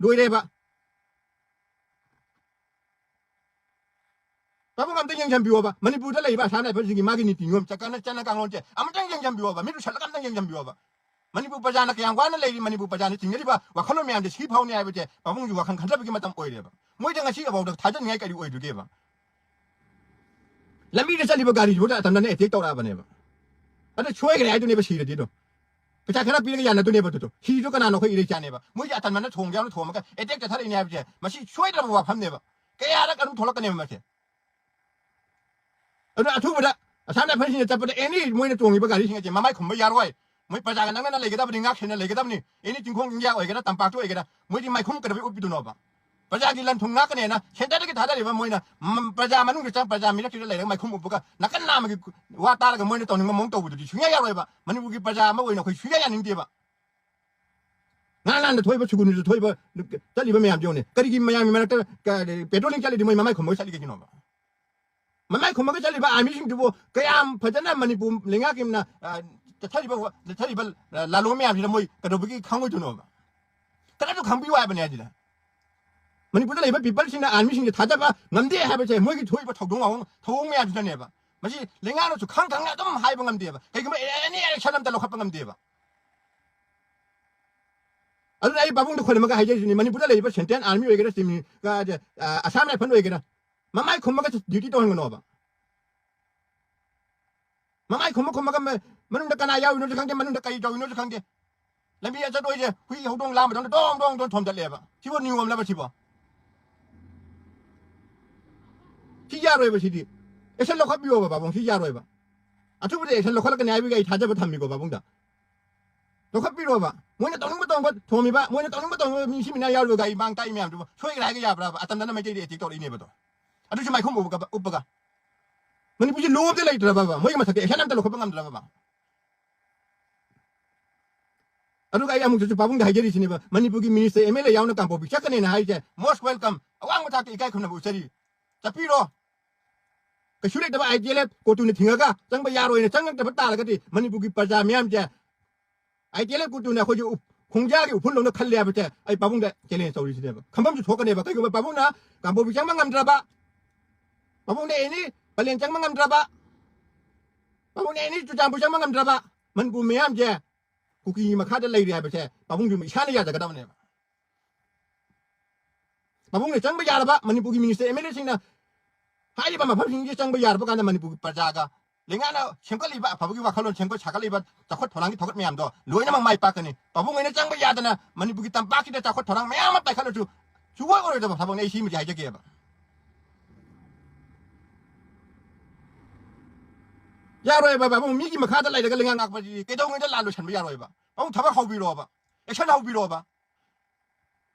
ꯂꯣꯏꯔꯦꯕ꯫ ꯄꯥꯕꯨꯡ ꯑꯝꯇ ꯌꯦꯡꯁꯤꯟꯕꯤꯌꯣꯕ꯫ ꯃꯅꯤꯄꯨꯔꯗ ꯂꯩꯔꯤꯕ ꯑꯁꯥꯝ ꯔꯥꯏꯐꯜꯁꯤꯡꯒꯤ ꯃꯥꯒꯤ ꯅꯤꯇꯤ ꯅꯤꯌꯣꯝ, ꯆꯠꯀꯅ ꯆꯠꯅ ꯀꯥꯡꯂꯣꯟꯁꯦ ꯑꯃꯇꯪ ꯌꯦꯡꯁꯤꯟꯕꯤꯌꯣꯕ꯫ ꯃꯤꯠ ꯎꯁꯜꯂꯒ ꯑꯝꯇꯪ ꯌꯦꯡꯁꯤꯟꯕꯤꯌꯣꯕ꯫ ꯃꯅꯤꯄꯨꯔ ꯄ꯭ꯔꯖꯥꯅ ꯀꯌꯥꯝ ꯋꯥꯅ ꯂꯩꯔꯤ, ꯃꯅꯤꯄꯨꯔ ꯄ꯭ꯔꯖꯥꯅ ꯆꯤꯡꯅꯔꯤꯕ ꯋꯥꯈꯜꯂꯣꯟ ꯃꯌꯥꯝꯁꯦ ꯁꯤ ꯐꯥꯎꯅꯤ ꯍꯥꯏꯕꯁꯦ ꯄꯥꯕꯨꯡꯒꯤ ꯋꯥꯈꯜ ꯈꯟꯊꯕꯒꯤ ꯃꯇꯝ ꯑꯣꯏꯔꯦꯕ꯫ ꯃꯣꯏꯗ ꯉꯁꯤ ꯐꯥꯎꯗ ꯊꯥꯖꯅꯤꯡꯉꯥꯏ ꯀꯔꯤ ꯑꯣꯏꯗꯨꯒꯦꯕ? ꯂꯝꯕꯤꯗ ꯆꯠꯂꯤꯕ ꯒꯥꯔꯤꯁꯤꯕꯨ ꯑꯇꯝꯅꯅ ꯑꯦꯇꯦꯛ ꯇꯧꯔꯛꯑꯕꯅꯦꯕ꯫ ꯑꯗ ꯁꯣꯏꯈ꯭ꯔꯦ ꯍꯥꯏꯗꯨꯅꯦꯕ ꯁꯤꯔꯗꯤ ꯑꯗꯣ꯫ ꯄꯩꯁꯥ ꯈꯔ ꯄꯤꯔꯒ ꯌꯥꯅꯗꯣꯏꯅꯦꯕ ꯑꯗꯨꯗꯣ꯫ ꯁꯤꯗꯣ ꯀꯅꯥꯅꯣ? ꯑꯩꯈꯣꯏ ꯏꯔꯩꯆꯥꯅꯦꯕ꯫ ꯃꯣꯏꯁꯦ ꯑꯇꯟꯃꯅ ꯊꯣꯡꯒꯦ ꯌꯥꯎꯅ ꯊꯣꯡꯉꯒ ꯑꯦꯇꯦꯛ ꯆꯠꯊꯔꯛꯏꯅꯦ ꯍꯥꯏꯕꯁꯦ ꯃꯁꯤ ꯁꯣꯏꯗ꯭ꯔꯕ ꯋꯥꯐꯝꯅꯦꯕ꯫ ꯀꯌꯥꯔꯛ ꯑꯗꯨꯝ ꯊꯣꯛꯂꯛꯀꯅꯦꯕ ꯃꯁꯦ꯫ ꯑꯗꯨꯅ ꯑꯊꯨꯕꯗ ꯑꯁꯥꯝ ꯔꯥꯏꯐꯜꯁꯤꯡꯅ ꯆꯠꯄꯗ ꯑꯦꯅꯤ ꯃꯣꯏꯅ ꯇꯣꯡꯉꯤꯕ ꯒꯥꯔꯤꯁꯤꯡ ꯑꯁꯦ ꯃꯃꯥꯏ ꯈꯨꯝꯕ ꯌꯥꯔꯣꯏ꯫ ꯃꯣꯏ ꯄ꯭ꯔꯖꯥꯒ ꯅꯛꯅꯅ ꯂꯩꯒꯗꯕꯅꯤ, ꯉꯥꯛ ꯁꯦꯟꯅ ꯂꯩꯒꯗꯕꯅꯤ꯫ ꯑꯦꯅꯤ ꯆꯤꯡꯈꯣꯡ ꯆꯤꯡꯌꯥ ꯑꯣꯏꯒꯦꯔꯥ, ꯇꯝꯄꯥꯛꯇ ꯑꯣꯏꯒꯦꯔꯥ, ꯃꯣꯏꯗꯤ ꯃꯥꯏꯈꯨꯝ ꯀꯩꯗꯧꯕꯩ ꯎꯞꯄꯤꯗꯨꯅꯣꯕ? ꯄ꯭ꯔꯖꯥꯒꯤ ꯂꯟ ꯊꯨꯝ ꯉꯥꯛꯀꯅꯦꯅ ꯁꯦꯟꯇꯔꯗꯒꯤ ꯊꯥꯗꯔꯤꯕ ꯃꯣꯏꯅ ꯃ-, ꯄ꯭ꯔꯖꯥ ꯃꯅꯨꯡꯗ ꯆꯪ, ꯄ꯭ꯔꯖꯥ ꯃꯤꯔꯛꯁꯤꯗ ꯂꯩꯔꯒ ꯃꯥꯏꯈꯨꯝ ꯎꯞꯄꯒ ꯅꯥꯀꯟ ꯅꯥꯝꯃꯒꯤ ꯋꯥ ꯇꯥꯔꯒ ꯃꯣꯏꯅ ꯇꯧꯅꯤꯡꯕ ꯃꯑꯣꯡ ꯇꯧꯕꯗꯨꯗꯤ ꯁꯨꯡꯌꯥ ꯌꯥꯔꯣꯏꯕ꯫ ꯃꯅꯤꯄꯨꯔꯒꯤ ꯄ꯭ꯔꯖꯥ ꯑꯃ ꯑꯣꯏꯅ ꯑꯩꯈꯣꯏ ꯁꯨꯡꯌꯥ ꯌꯥꯅꯤꯡꯗꯦꯕ꯫ ꯉꯔꯥꯡ ꯅꯍꯥꯟꯗ ꯊꯣꯛꯏꯕ, ꯁꯨꯒꯨꯅꯨꯗ ꯊꯣꯛꯏꯕ ꯆꯠꯂꯤꯕ ꯃꯌꯥꯝꯁꯦ ꯌꯦꯡꯉꯨꯅꯦ꯫ ꯀꯔꯤꯒꯤ ꯃꯌꯥꯝꯒꯤ ꯃꯔꯛꯇ ꯀ-, ꯄꯦꯇ꯭ꯔꯣꯂꯤꯡ ꯆꯠꯂꯤꯗꯤ ꯃꯣꯏ ꯃꯃꯥꯏ ꯈꯨꯝꯃꯒ ꯆꯠꯂꯤ ꯀꯩꯒꯤꯅꯣꯕ? ꯃꯃꯥꯏ ꯈꯨꯝꯃꯒ ꯆꯠꯂꯤꯕ ꯑꯥꯔꯃꯤꯁꯤꯡꯗꯨꯕꯨ ꯀꯌꯥꯝ ꯐꯖꯅ ꯃꯅꯤꯄꯨꯔ ꯂꯩꯉꯥꯛꯀꯤ ꯑꯃꯅ, ꯑ, ꯆꯠꯊꯔꯤꯕ ꯋꯥ-, ꯆꯠꯊꯔꯤꯕ, ꯑ, ꯂꯥꯂꯣꯡ ꯃꯌꯥꯝꯁꯤꯗ ꯃꯣꯏ ꯀꯩꯗꯧꯕꯒꯤ ꯈꯪꯉꯣꯏꯗꯣꯏꯅꯣꯕ? ꯈꯔꯁꯨ ꯈꯪꯕꯤꯌꯨ ꯍꯥꯏꯕꯅꯦ ꯍꯥꯏꯁꯤꯗ꯫ ꯃꯅꯤꯄꯨꯔꯗ ꯂꯩꯕ ꯄꯤꯄꯜꯁꯤꯡꯅ ꯑꯥꯔꯃꯤꯁꯤꯡꯁꯦ ꯊꯥꯖꯕ ꯉꯝꯗꯦ ꯍꯥꯏꯕꯁꯦ ꯃꯣꯏꯒꯤ ꯊꯣꯛꯏꯕ ꯊꯧꯗꯣꯛ ꯋꯥꯑꯣꯡ-, ꯊꯧꯑꯣꯡ ꯃꯌꯥꯝꯁꯤꯅꯅꯦꯕ꯫ ꯃꯁꯤ ꯂꯩꯉꯥꯛꯅꯁꯨ ꯈꯪ ꯈꯪꯅ ꯑꯗꯨꯝ ꯍꯥꯏꯕ ꯉꯝꯗꯦꯕ꯫ ꯀꯩꯒꯨꯝꯕ ꯑꯦꯅꯤ ꯑꯦꯛꯁꯟ ꯑꯝꯇ ꯂꯧꯈꯠꯄ ꯉꯝꯗꯦꯕ꯫ ꯑꯗꯨꯅ ꯑꯩ ꯄꯥꯕꯨꯡꯗ ꯈꯣꯏꯔꯝꯃꯒ ꯍꯥꯏꯖꯔꯤꯁꯤꯅꯤ, ꯃꯅꯤꯄꯨꯔꯗ ꯂꯩꯔꯤꯕ ꯁꯦꯟꯇ꯭ꯔꯦꯜ ꯑꯥꯔꯃꯤ ꯑꯣꯏꯒꯦꯔꯥ, ꯆꯤꯡꯃꯤ, ꯑ, ꯑ, ꯑꯁꯥꯝ ꯔꯥꯏꯐꯜ ꯑꯣꯏꯒꯦꯔꯥ, ꯃꯃꯥꯏ ꯈꯨꯝꯃꯒ ꯗ꯭ꯌꯨꯇꯤ ꯇꯧꯍꯟꯒꯅꯣꯕ꯫ ꯃꯃꯥꯏ ꯈꯨꯝꯃ ꯈꯨꯝꯃꯒ ꯃ-, ꯃꯅꯨꯡꯗ ꯀꯅꯥ ꯌꯥꯎꯔꯤꯅꯣꯁꯨ ꯈꯪꯗꯦ, ꯃꯅꯨꯡꯗ ꯀꯔꯤ ꯇꯧꯔꯤꯅꯣꯁꯨ ꯈꯪꯗꯦ꯫ ꯂꯝꯕꯤ ꯑꯆꯠ ꯑꯣꯏꯁꯦ ꯍꯨꯏ ꯍꯧꯗꯣꯡ ꯂꯥꯝꯕꯗꯧꯅ ꯗꯣꯡ ꯗꯣꯡ ꯗꯣꯡ ꯊꯣꯝꯖꯜꯂꯦꯕ꯫ ꯁꯤꯕꯨ ꯅꯤꯌꯣꯝꯂꯕ ꯁꯤꯕꯣ? ꯁꯤ ꯌꯥꯔꯣꯏꯕ ꯁꯤꯗꯤ꯫ ꯑꯦꯛꯁꯟ ꯂꯧꯈꯠꯄꯤꯌꯣꯕ ꯄꯥꯕꯨꯡ, ꯁꯤ ꯌꯥꯔꯣꯏꯕ꯫ ꯑꯊꯨꯕꯗ ꯑꯦꯛꯁꯟ ꯂꯧꯈꯠꯂꯛꯀꯅꯤ ꯍꯥꯏꯕꯒꯤ ꯑꯩ ꯊꯥꯖꯕ ꯊꯝꯃꯤꯀꯣ ꯄꯥꯕꯨꯡꯗ꯫ ꯂꯧꯈꯠꯄꯤꯔꯣꯕ꯫ ꯃꯣꯏꯅ ꯇꯧꯅꯤꯡꯕ ꯇꯧꯕ ꯊꯣꯝꯃꯤꯕ, ꯃꯣꯏꯅ ꯇꯧꯅꯤꯡꯕ ꯇꯧꯕ ꯃꯤ ꯁꯤ ꯃꯤꯅꯥ ꯌꯥꯎꯔꯤꯕ ꯒꯥꯔꯤ ꯃꯥꯡ ꯇꯥꯛꯏ ꯃꯌꯥꯝꯗꯨꯕꯨ ꯁꯣꯏꯈ꯭ꯔꯦ ꯍꯥꯏꯒ ꯌꯥꯕ꯭ꯔꯥꯕ? ꯑꯇꯝꯅꯅ ꯃꯩꯇꯩꯗ ꯑꯦꯇꯦꯛ ꯇꯧꯔꯛꯏꯅꯦꯕꯗꯣ꯫ ꯑꯗꯨꯁꯨ ꯃꯥꯏꯈꯨꯝ ꯎꯞꯄꯒ, ꯎꯞꯄꯒ꯫ ꯃꯅꯤꯄꯨꯔꯁꯤ ꯂꯣ ꯑꯝꯇ ꯂꯩꯇ꯭ꯔꯕꯕ? ꯃꯣꯏꯒꯤ ꯃꯊꯛꯇ ꯑꯦꯛꯁꯟ ꯑꯝꯇ ꯂꯧꯈꯠꯄ ꯉꯝꯗ꯭ꯔꯕꯕ? ꯑꯗꯨꯒ ꯑꯩ ꯑꯃꯨꯛꯇꯁꯨ ꯄꯥꯕꯨꯡꯗ ꯍꯥꯏꯖꯔꯤꯁꯤꯅꯦꯕ, ꯃꯅꯤꯄꯨꯔꯒꯤ ꯃꯤꯅꯤꯁꯇꯔ ꯑꯦꯝ ꯑꯦꯜ ꯑꯦ ꯌꯥꯎꯅ ꯀꯥꯡꯄꯣꯛꯄꯤ ꯆꯠꯀꯅꯦꯅ ꯍꯥꯏꯁꯦ, most welcome, ꯑꯋꯥꯡꯕ ꯊꯥꯛꯇ ꯏꯀꯥꯏ ꯈꯨꯝꯅꯕ ꯎꯠꯆꯔꯤ꯫ ꯆꯠꯄꯤꯔꯣ꯫ ꯀꯩꯁꯨ ꯂꯩꯇꯕ ꯑꯥꯏ ꯇꯤ ꯑꯦꯜ ꯑꯦꯐ ꯀꯣꯇꯨꯅ ꯊꯤꯡꯉꯒ ꯆꯪꯕ ꯌꯥꯔꯣꯏꯅ ꯆꯪꯉꯛꯇꯕ ꯇꯥꯔꯒꯗꯤ ꯃꯅꯤꯄꯨꯔꯒꯤ ꯄ꯭ꯔꯖꯥ ꯃꯤꯌꯥꯝꯁꯦ ꯑꯥꯏ ꯇꯤ ꯑꯦꯜ ꯑꯦꯐ ꯀꯣꯇꯨꯅ ꯑꯩꯈꯣꯏꯁꯦ ꯎꯞ-, ꯈꯣꯡꯖꯥꯒꯤ ꯎꯐꯨꯜꯗꯧꯅ ꯈꯜꯂꯦ ꯍꯥꯏꯕꯁꯦ ꯑꯩ ꯄꯥꯕꯨꯡꯗ ꯆꯦꯂꯦꯟꯖ ꯇꯧꯔꯤꯁꯤꯅꯦꯕ꯫ ꯈꯝꯕꯝꯁꯨ ꯊꯣꯛꯀꯅꯦꯕ꯫ ꯀꯩꯒꯨꯝꯕ ꯄꯥꯕꯨꯡꯅ ꯀꯥꯡꯄꯣꯛꯄꯤ ꯆꯪꯕ ꯉꯝꯗ꯭ꯔꯕ, ꯄꯥꯕꯨꯡꯅ ꯑꯦꯅꯤ ꯄꯂꯦꯟ ꯆꯪꯕ ꯉꯝꯗ꯭ꯔꯕ, ꯄꯥꯕꯨꯡꯅ ꯑꯦꯅꯤ ꯆꯨꯔꯆꯥꯟꯄꯨꯔ ꯆꯪꯕ ꯉꯝꯗ꯭ꯔꯕ, ꯃꯅꯤꯄꯨꯔ ꯃꯤꯌꯥꯝꯁꯦ ꯀꯨꯀꯤꯒꯤ ꯃꯈꯥꯗ ꯂꯩꯔꯤ ꯍꯥꯏꯕꯁꯦ ꯄꯥꯕꯨꯡꯁꯨ ꯏꯁꯥꯅ ꯌꯥꯖꯒꯗꯕꯅꯦꯕ꯫ ꯄꯥꯕꯨꯡꯅ ꯆꯪꯕ ꯌꯥꯔꯕ, ꯃꯅꯤꯄꯨꯔꯒꯤ ꯃꯤꯅꯤꯁꯇꯔ ꯑꯦꯝ ꯑꯦꯜ ꯑꯦꯁꯤꯡꯅ ꯍꯥꯏꯔꯤꯕ ꯃꯐꯝꯁꯤꯡꯁꯤ ꯆꯪꯕ ꯌꯥꯔꯕ ꯀꯥꯟꯗ ꯃꯅꯤꯄꯨꯔꯒꯤ ꯄ꯭ꯔꯖꯥꯒ ꯂꯩꯉꯥꯛꯅ ꯁꯦꯝꯒꯠꯂꯤꯕ, ꯑꯐꯕꯒꯤ ꯋꯥꯈꯜꯂꯣꯟ ꯁꯦꯝꯒꯠ ꯁꯥꯒꯠꯂꯤꯕ ꯆꯥꯎꯈꯠ ꯊꯧꯔꯥꯡꯒꯤ ꯊꯧꯒꯠ ꯃꯌꯥꯝꯗꯣ ꯂꯣꯏꯅꯃꯛ ꯃꯥꯏ ꯄꯥꯛꯀꯅꯤ꯫ ꯄꯥꯕꯨꯡ ꯑꯣꯏꯅ ꯆꯪꯕ ꯌꯥꯗꯅ ꯃꯅꯤꯄꯨꯔꯒꯤ ꯇꯝꯄꯥꯛꯁꯤꯗ ꯆꯥꯎꯈꯠ ꯊꯧꯔꯥꯡ ꯃꯌꯥꯝ ꯑꯃ ꯄꯥꯏꯈꯠꯂꯁꯨ ꯁꯨꯡꯑꯣꯏ ꯑꯣꯏꯔꯣꯏꯗꯕ ꯊꯕꯛꯅꯤ꯫ ꯑꯩ ꯁꯤꯃꯗꯤ ꯍꯥꯏꯖꯒꯦꯕ꯫ ꯌꯥꯔꯣꯏꯕ ꯄꯥꯕꯨꯡ, ꯃꯤꯒꯤ ꯃꯈꯥꯗ ꯂꯩꯔꯒ ꯂꯩꯉꯥꯛ ꯉꯥꯛꯄꯁꯤꯗꯤ ꯀꯩꯗꯧꯉꯩꯗ ꯂꯥꯟ ꯂꯣꯏꯁꯟꯕ ꯌꯥꯔꯣꯏꯕ꯫ ꯄꯥꯕꯨꯡ ꯊꯕꯛ ꯍꯧꯕꯤꯔꯣꯕ, ꯑꯦꯛꯁꯟ ꯍꯧꯕꯤꯔꯣꯕ꯫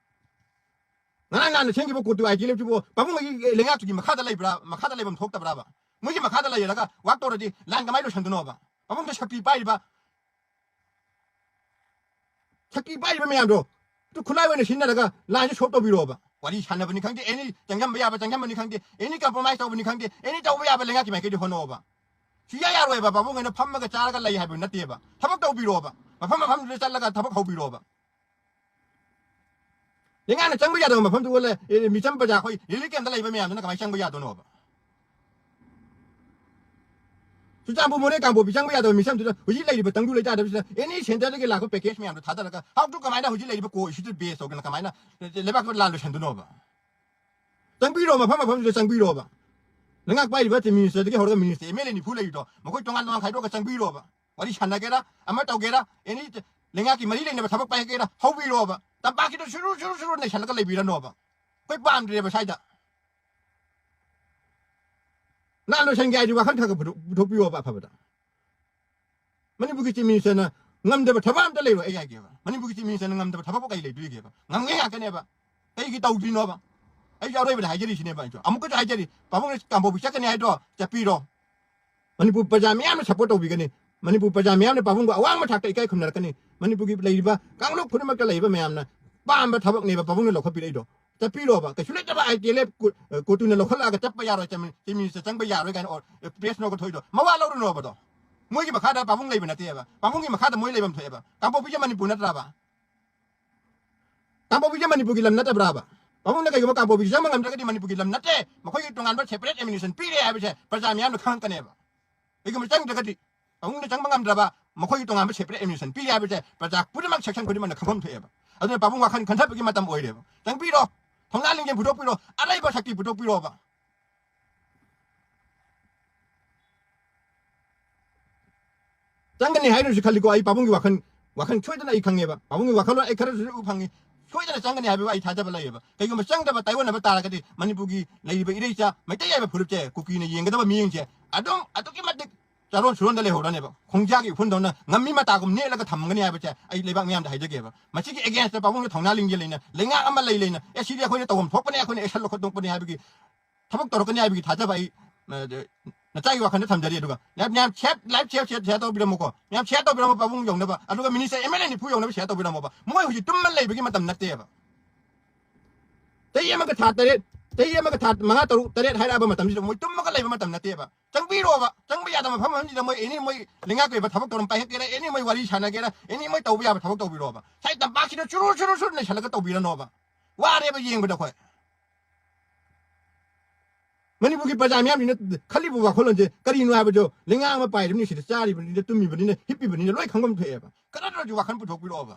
ꯉꯔꯥꯡ ꯅꯍꯥꯟꯅ ꯁꯦꯝꯈꯤꯕ ꯀꯣꯇꯨ ꯑꯥꯏ ꯇꯤ ꯑꯦꯜ ꯑꯦꯐꯁꯤꯕꯨ ꯄꯥꯕꯨꯡ ꯑꯩꯒꯤ ꯂꯩꯉꯥꯛꯇꯨꯒꯤ ꯃꯈꯥꯗ ꯂꯩꯕ꯭ꯔꯥ, ꯃꯈꯥꯗ ꯂꯩꯐꯝ ꯊꯣꯛꯇꯕ꯭ꯔꯥꯕ? ꯃꯣꯏꯒꯤ ꯃꯈꯥꯗ ꯂꯩꯔꯒ ꯋꯥꯛ ꯇꯧꯔꯗꯤ ꯂꯥꯟ ꯀꯃꯥꯏꯅ ꯂꯣꯏꯁꯟꯗꯣꯏꯅꯣꯕ? ꯄꯥꯕꯨꯡꯗ ꯁꯛꯇꯤ ꯄꯥꯏꯔꯤꯕ, ꯁꯛꯇꯤ ꯄꯥꯏꯔꯤꯕ ꯃꯌꯥꯝꯗꯣ ꯑꯗꯨ ꯈꯨꯠꯂꯥꯏ ꯑꯣꯏꯅ ꯁꯤꯖꯤꯟꯅꯔꯒ ꯂꯥꯟꯁꯦ ꯁꯣꯜꯕ ꯇꯧꯕꯤꯔꯣꯕ꯫ ꯋꯥꯔꯤ ꯁꯥꯟꯅꯕꯅꯤ ꯈꯪꯗꯦ, ꯑꯦꯅꯤ ꯆꯪꯖꯟꯕ ꯌꯥꯕ ꯆꯪꯖꯟꯕꯅꯤ ꯈꯪꯗꯦ, ꯑꯦꯅꯤ ꯀꯝꯄ꯭ꯔꯣꯃꯥꯏꯁ ꯇꯧꯕꯅꯤ ꯈꯪꯗꯦ, ꯑꯦꯅꯤ ꯇꯧꯕ ꯌꯥꯕ ꯂꯩꯉꯥꯛꯀꯤ ꯃꯥꯏꯀꯩꯗꯤ ꯍꯣꯠꯅꯧꯕ꯫ ꯁꯨꯡꯌꯥ ꯌꯥꯔꯣꯏꯕ꯫ ꯄꯥꯕꯨꯡ ꯑꯩꯅ ꯐꯝꯃꯒ ꯆꯥꯔꯒ ꯂꯩ ꯍꯥꯏꯕ ꯅꯠꯇꯦꯕ꯫ ꯊꯕꯛ ꯇꯧꯕꯤꯔꯣꯕ꯫ ꯃꯐꯝ ꯃꯐꯝꯗꯨꯗ ꯆꯠꯂꯒ ꯊꯕꯛ ꯍꯧꯕꯤꯔꯣꯕ꯫ ꯂꯩꯉꯥꯛꯅ ꯆꯪꯕ ꯌꯥꯗꯕ ꯃꯐꯝꯗꯨ ꯑꯣꯜꯂꯦ꯫ ꯑꯦ, ꯃꯤꯆꯝ ꯄ꯭ꯔꯖꯥ ꯑꯩꯈꯣꯏ ꯔꯤꯂꯤꯐ ꯀꯦꯝꯞꯇ ꯂꯩꯕ ꯃꯌꯥꯝꯗꯨꯅ ꯀꯃꯥꯏꯅ ꯆꯪꯕ ꯌꯥꯗꯣꯏꯅꯣꯕ? ꯆꯨꯔꯆꯥꯟꯄꯨꯔ, ꯃꯣꯔꯦ, ꯀꯥꯡꯄꯣꯛꯄꯤ ꯆꯪꯕ ꯌꯥꯗꯕ ꯃꯤꯆꯝꯗꯨꯗ ꯍꯧꯖꯤꯛ ꯂꯩꯔꯤꯕ ꯇꯪꯗꯨ ꯂꯩꯇꯥꯗꯕꯁꯤꯗ ꯑꯦꯅꯤ ꯁꯦꯟꯇꯔꯗꯒꯤ ꯂꯥꯛꯄ ꯄꯦꯀꯦꯖ ꯃꯌꯥꯝꯗꯣ ꯊꯥꯗꯔꯒ ꯍꯥꯎ ꯇꯨ ꯀꯃꯥꯏꯅ ꯍꯧꯖꯤꯛ ꯂꯩꯔꯤꯕ ꯀꯣ ꯏꯁꯨꯗꯨ ꯕꯦꯁ ꯇꯧꯗꯅ ꯀꯃꯥꯏꯅ ꯂꯩꯕꯥꯛꯇ ꯂꯥꯟ ꯂꯣꯏꯁꯟꯗꯣꯏꯅꯣꯕ? ꯆꯪꯕꯤꯔꯣ, ꯃꯐꯝ ꯃꯐꯝꯗꯨꯗ ꯆꯪꯕꯤꯔꯣꯕ꯫ ꯂꯩꯉꯥꯛ ꯄꯥꯏꯔꯤꯕ ꯆꯤꯐ ꯃꯤꯅꯤꯁꯇꯔꯗꯒꯤ ꯍꯧꯔꯒ ꯃꯤꯅꯤꯁꯇꯔ, ꯑꯦꯝ ꯑꯦꯜ ꯑꯦ ꯅꯤꯐꯨ ꯂꯩꯔꯤꯗꯣ ꯃꯈꯣꯏ ꯇꯣꯉꯥꯟ ꯇꯣꯉꯥꯟ ꯈꯥꯏꯗꯣꯛꯑꯒ ꯆꯪꯕꯤꯔꯣꯕ꯫ ꯋꯥꯔꯤ ꯁꯥꯟꯅꯒꯦꯔꯥ, ꯑꯃ ꯇꯧꯒꯦꯔꯥ, ꯑꯦꯅꯤ ꯂꯩꯉꯥꯛꯀꯤ ꯃꯔꯤ ꯂꯩꯅꯕ ꯊꯕꯛ ꯄꯥꯏꯒꯦꯔꯥ, ꯍꯧꯕꯤꯔꯣꯕ꯫ ꯇꯝꯄꯥꯛꯀꯤꯗꯣ ꯁꯨꯔꯨ ꯁꯨꯔꯨ ꯁꯨꯔꯨ ꯅꯩꯁꯜꯂꯒ ꯂꯩꯕꯤꯔꯅꯣꯕ꯫ ꯑꯩꯈꯣꯏ ꯄꯥꯝꯗ꯭ꯔꯦꯕ ꯁ꯭ꯋꯥꯏꯗ꯫ ꯂꯥꯟ ꯂꯣꯏꯁꯟꯒꯦ ꯍꯥꯏꯗꯤ ꯋꯥꯈꯜ ꯈꯔ ꯈꯔ ꯄꯨꯊꯣꯛ-, ꯄꯨꯊꯣꯛꯄꯤꯌꯣꯕ ꯑꯐꯕꯗ꯫ ꯃꯅꯤꯄꯨꯔꯒꯤ ꯆꯤꯐ ꯃꯤꯅꯤꯁꯇꯔꯅ ꯉꯝꯗꯕ ꯊꯕꯛ ꯑꯝꯇ ꯂꯩꯔꯣꯏ꯫ ꯑꯩ ꯍꯥꯏꯒꯦꯕ, ꯃꯅꯤꯄꯨꯔꯒꯤ ꯆꯤꯐ ꯃꯤꯅꯤꯁꯇꯔꯅ ꯉꯝꯗꯕ ꯊꯕꯛꯄꯨ ꯀꯩ ꯂꯩꯗꯣꯔꯤꯒꯦꯕ? ꯉꯝꯉꯦ ꯉꯥꯛꯇꯅꯦꯕ꯫ ꯀꯩꯒꯤ ꯇꯧꯗ꯭ꯔꯤꯅꯣꯕ? ꯑꯩꯁꯨ ꯑꯔꯣꯏꯕꯗ ꯍꯥꯏꯖꯔꯤꯁꯤꯅꯦꯕ꯫ ꯑꯩꯁꯨ ꯑꯃꯨꯛꯀꯁꯨ ꯍꯥꯏꯖꯔꯤ, ꯄꯥꯕꯨꯡꯅ ꯀꯥꯡꯄꯣꯛꯄꯤ ꯆꯠꯀꯅꯤ ꯍꯥꯏꯗꯣ ꯆꯠꯄꯤꯔꯣ꯫ ꯃꯅꯤꯄꯨꯔ ꯄ꯭ꯔꯖꯥ ꯃꯤꯌꯥꯝꯅ ꯁꯞꯄꯣꯔꯠ ꯇꯧꯕꯤꯒꯅꯤ꯫ ꯃꯅꯤꯄꯨꯔ ꯄ꯭ꯔꯖꯥ ꯃꯤꯌꯥꯝꯅ ꯄꯥꯕꯨꯡꯕꯨ ꯑꯋꯥꯡꯕ ꯊꯥꯛꯇ ꯏꯀꯥꯏ ꯈꯨꯝꯅꯔꯛꯀꯅꯤ꯫ ꯃꯅꯤꯄꯨꯔꯒꯤ ꯂꯩꯔꯤꯕ ꯀꯥꯡꯂꯨꯞ ꯈꯨꯗꯤꯡꯃꯛꯇ ꯂꯩꯔꯤꯕ ꯃꯌꯥꯝꯅ ꯄꯥꯝꯕ ꯊꯕꯛꯅꯦꯕ ꯄꯥꯕꯨꯡꯅ ꯂꯧꯈꯠꯄꯤꯔꯛꯏꯗꯣ꯫ ꯆꯠꯄꯤꯔꯣꯕ꯫ ꯀꯩꯁꯨ ꯂꯩꯇꯕ ꯑꯥꯏ ꯇꯤ ꯑꯦꯜ ꯑꯦꯐ ꯀꯣ-, ꯑ, ꯀꯣꯇꯨꯅ ꯂꯧꯈꯠꯂꯛꯑꯒ ꯆꯠꯄ ꯌꯥꯔꯣꯏ, ꯆꯤꯐ ꯃꯤꯅꯤꯁꯇꯔ ꯆꯪꯕ ꯌꯥꯔꯣꯏ ꯀꯥꯏꯅ ꯑꯣ-, ꯑ, ꯄ꯭ꯔꯦꯁ ꯅꯣꯠꯀ ꯊꯣꯛꯏꯗꯣ꯫ ꯃꯋꯥ ꯂꯧꯔꯨꯅꯣꯕꯗꯣ꯫ ꯃꯣꯏꯒꯤ ꯃꯈꯥꯗ ꯄꯥꯕꯨꯡ ꯂꯩꯕ ꯅꯠꯇꯦꯕ꯫ ꯄꯥꯕꯨꯡꯒꯤ ꯃꯈꯥꯗ ꯃꯣꯏ ꯂꯩꯐꯝ ꯊꯣꯛꯑꯦꯕ꯫ ꯀꯥꯡꯄꯣꯛꯄꯤꯁꯦ ꯃꯅꯤꯄꯨꯔ ꯅꯠꯇ꯭ꯔꯕ? ꯀꯥꯡꯄꯣꯛꯄꯤꯁꯦ ꯃꯅꯤꯄꯨꯔꯒꯤ ꯂꯝ ꯅꯠꯇꯕ꯭ꯔꯥꯕ? ꯄꯥꯕꯨꯡꯅ ꯀꯩꯒꯨꯝꯕ ꯀꯥꯡꯄꯣꯛꯄꯤꯁꯦ ꯆꯪꯕ ꯉꯝꯗ꯭ꯔꯒꯗꯤ ꯃꯅꯤꯄꯨꯔꯒꯤ ꯂꯝ ꯅꯠꯇꯦ, ꯃꯈꯣꯏꯒꯤ ꯇꯣꯉꯥꯟꯕ ꯁꯦꯄꯔꯦꯠ ꯑꯦꯗꯃꯤꯅꯤꯁꯇ꯭ꯔꯦꯁꯟ ꯄꯤꯔꯦ ꯍꯥꯏꯕꯁꯦ ꯄ꯭ꯔꯖꯥ ꯃꯤꯌꯥꯝꯅ ꯈꯪꯉꯛꯀꯅꯦꯕ꯫ ꯀꯩꯒꯨꯝꯕ ꯆꯪꯗ꯭ꯔꯒꯗꯤ, ꯄꯥꯕꯨꯡꯅ ꯆꯪꯕ ꯉꯝꯗ꯭ꯔꯕ, ꯃꯈꯣꯏꯒꯤ ꯇꯣꯉꯥꯟꯕ separate administration ꯄꯤꯔꯤ ꯍꯥꯏꯕꯁꯦ ꯄ꯭ꯔꯖꯥ ꯈꯨꯗꯤꯡꯃꯛ, section ꯈꯨꯗꯤꯡꯃꯛꯅ ꯈꯪꯐꯝ ꯊꯣꯛꯑꯦꯕ꯫ ꯑꯗꯨꯅ ꯄꯥꯕꯨꯡ ꯋꯥꯈꯜ ꯈꯟꯊꯕꯒꯤ ꯃꯇꯝ ꯑꯣꯏꯔꯦꯕ꯫ ꯆꯪꯕꯤꯔꯣ, ꯊꯧꯅꯥ ꯂꯤꯡꯖꯦꯜ ꯄꯨꯊꯣꯛꯄꯤꯔꯣ, ꯑꯔꯩꯕ ꯁꯛꯇꯤ ꯄꯨꯊꯣꯛꯄꯤꯔꯣꯕ꯫ ꯆꯪꯒꯅꯤ ꯍꯥꯏꯅꯁꯨ ꯈꯜꯂꯤꯀꯣ꯫ ꯑꯩ ꯄꯥꯕꯨꯡꯒꯤ ꯋꯥꯈꯜ, ꯋꯥꯈꯜ ꯁꯣꯏꯗꯅ ꯑꯩ ꯈꯪꯉꯦꯕ꯫ ꯄꯥꯕꯨꯡꯒꯤ ꯋꯥꯈꯜꯂꯣꯟ ꯑꯩ ꯈꯔꯁꯨ ꯎ ꯐꯪꯉꯤ꯫ ꯁꯣꯏꯗꯅ ꯆꯪꯒꯅꯤ ꯍꯥꯏꯕ ꯑꯩ ꯊꯥꯖꯕ ꯂꯩꯌꯦꯕ꯫ ꯀꯩꯒꯨꯝꯕ ꯆꯪꯗꯕ, ꯇꯥꯏꯑꯣꯟꯅꯕ ꯇꯥꯔꯒꯗꯤ ꯃꯅꯤꯄꯨꯔꯒꯤ ꯂꯩꯔꯤꯕ ꯏꯔꯩꯆꯥ ꯃꯩꯇꯩ ꯍꯥꯏꯕ ꯐꯨꯔꯨꯞꯁꯦ ꯀꯨꯀꯤꯅ ꯌꯦꯡꯒꯗꯕ ꯃꯤꯠꯌꯦꯡꯁꯦ ꯑꯗꯨꯝ ꯑꯗꯨꯛꯀꯤ ꯃꯇꯤꯛ ꯆꯥꯔꯣꯟ ꯁꯨꯔꯣꯟꯗ ꯂꯩꯍꯧꯔꯅꯦꯕ꯫ ꯈꯣꯡꯖꯥꯒꯤ ꯎꯐꯨꯟꯗꯧꯅ ꯉꯝꯃꯤ ꯃꯇꯥꯒꯨꯝ ꯅꯦꯠꯂꯒ ꯊꯝꯒꯅꯤ ꯍꯥꯏꯕꯁꯦ ꯑꯩ ꯂꯩꯕꯥꯛ ꯃꯤꯌꯥꯝꯗ ꯍꯥꯏꯖꯒꯦꯕ꯫ ꯃꯁꯤꯒꯤ against ꯄꯥꯕꯨꯡꯒꯤ ꯊꯧꯅꯥ ꯂꯤꯡꯖꯦꯜ ꯂꯩꯅ, ꯂꯩꯉꯥꯛ ꯑꯃ ꯂꯩ ꯂꯩꯅ, "ꯑꯦ, ꯁꯤꯗꯤ ꯑꯩꯈꯣꯏꯅ ꯇꯧꯐꯝ ꯊꯣꯛꯄꯅꯦ, ꯑꯩꯈꯣꯏꯅ action ꯂꯧꯈꯠꯇꯣꯛꯄꯅꯦ" ꯍꯥꯏꯕꯒꯤ ꯊꯕꯛ ꯇꯧꯔꯛꯀꯅꯤ ꯍꯥꯏꯕꯒꯤ ꯊꯥꯖꯕ ꯑꯩ, ꯑ, ꯅꯆꯥꯒꯤ ꯋꯥꯈꯜꯗ ꯊꯝꯖꯔꯤ꯫ ꯑꯗꯨꯒ ꯃꯌꯥꯝ, ꯃꯌꯥꯝ share, live share, share, share ꯇꯧꯕꯤꯔꯝꯃꯨꯀꯣ꯫ ꯃꯌꯥꯝ share ꯇꯧꯕꯤꯔꯝꯃꯣ, ꯄꯥꯕꯨꯡ ꯌꯧꯅꯕ꯫ ꯑꯗꯨꯒ minister, MLA ꯅꯤꯐꯨ ꯌꯧꯅꯕ share ꯇꯧꯕꯤꯔꯝꯃꯣꯕ꯫ ꯃꯣꯏ ꯍꯧꯖꯤꯛ ꯇꯨꯝꯃ ꯂꯩꯕꯒꯤ ꯃꯇꯝ ꯅꯠꯇꯦꯕ꯫ ꯆꯍꯤ ꯑꯃꯒ ꯊꯥ ꯇꯔꯦꯠ, ꯆꯍꯤ ꯑꯃꯒ ꯊꯥ ꯃꯉꯥ, ꯇꯔꯨꯛ, ꯇꯔꯦꯠ ꯍꯥꯏꯔꯛꯑꯕ ꯃꯇꯝꯁꯤꯗ ꯃꯣꯏ ꯇꯨꯝꯃꯒ ꯂꯩꯕ ꯃꯇꯝ ꯅꯠꯇꯦꯕ꯫ ꯆꯪꯕꯤꯔꯣꯕ꯫ ꯆꯪꯕ ꯌꯥꯗꯕ ꯃꯐꯝ ꯑꯃꯁꯤꯗ ꯃꯣꯏ any ꯃꯣꯏ ꯂꯩꯉꯥꯛꯀꯤ ꯑꯣꯏꯕ ꯊꯕꯛ ꯊꯧꯔꯝ ꯄꯥꯏꯈꯠꯀꯦꯔꯥ, any ꯃꯣꯏ ꯋꯥꯔꯤ ꯁꯥꯟꯅꯒꯦꯔꯥ, any ꯃꯣꯏ ꯇꯧꯕ ꯌꯥꯕ ꯊꯕꯛ ꯇꯧꯕꯤꯔꯣꯕ꯫ ꯁ꯭ꯋꯥꯏ ꯇꯝꯄꯥꯛꯁꯤꯗ ꯆꯨꯔꯨ ꯆꯨꯔꯨ ꯆꯨꯔꯨ ꯅꯩꯁꯜꯂꯒ ꯇꯧꯕꯤꯔꯅꯣꯕ꯫ ꯋꯥꯔꯦꯕ ꯌꯦꯡꯕꯗ ꯑꯩꯈꯣꯏ꯫ ꯃꯅꯤꯄꯨꯔꯒꯤ ꯄ꯭ꯔꯖꯥ ꯃꯤꯌꯥꯝꯁꯤꯅ ꯈꯜꯂꯤꯕ ꯋꯥꯈꯜꯂꯣꯟꯁꯦ ꯀꯔꯤꯅꯣ ꯍꯥꯏꯕꯗꯣ, ꯂꯩꯉꯥꯛ ꯑꯃ ꯄꯥꯏꯔꯤꯕꯅꯤ, ꯁꯤꯗ ꯆꯥꯔꯤꯕꯅꯤꯅ, ꯇꯨꯝꯃꯤꯕꯅꯤꯅ, ꯍꯤꯞꯄꯤꯕꯅꯤꯅ ꯂꯣꯏ ꯈꯪꯐꯝ ꯊꯣꯛꯑꯦꯕ꯫ ꯈꯔ ꯅꯠꯇ꯭ꯔꯁꯨ ꯋꯥꯈꯜ ꯄꯨꯊꯣꯛꯄꯤꯔꯛꯑꯣꯕ꯫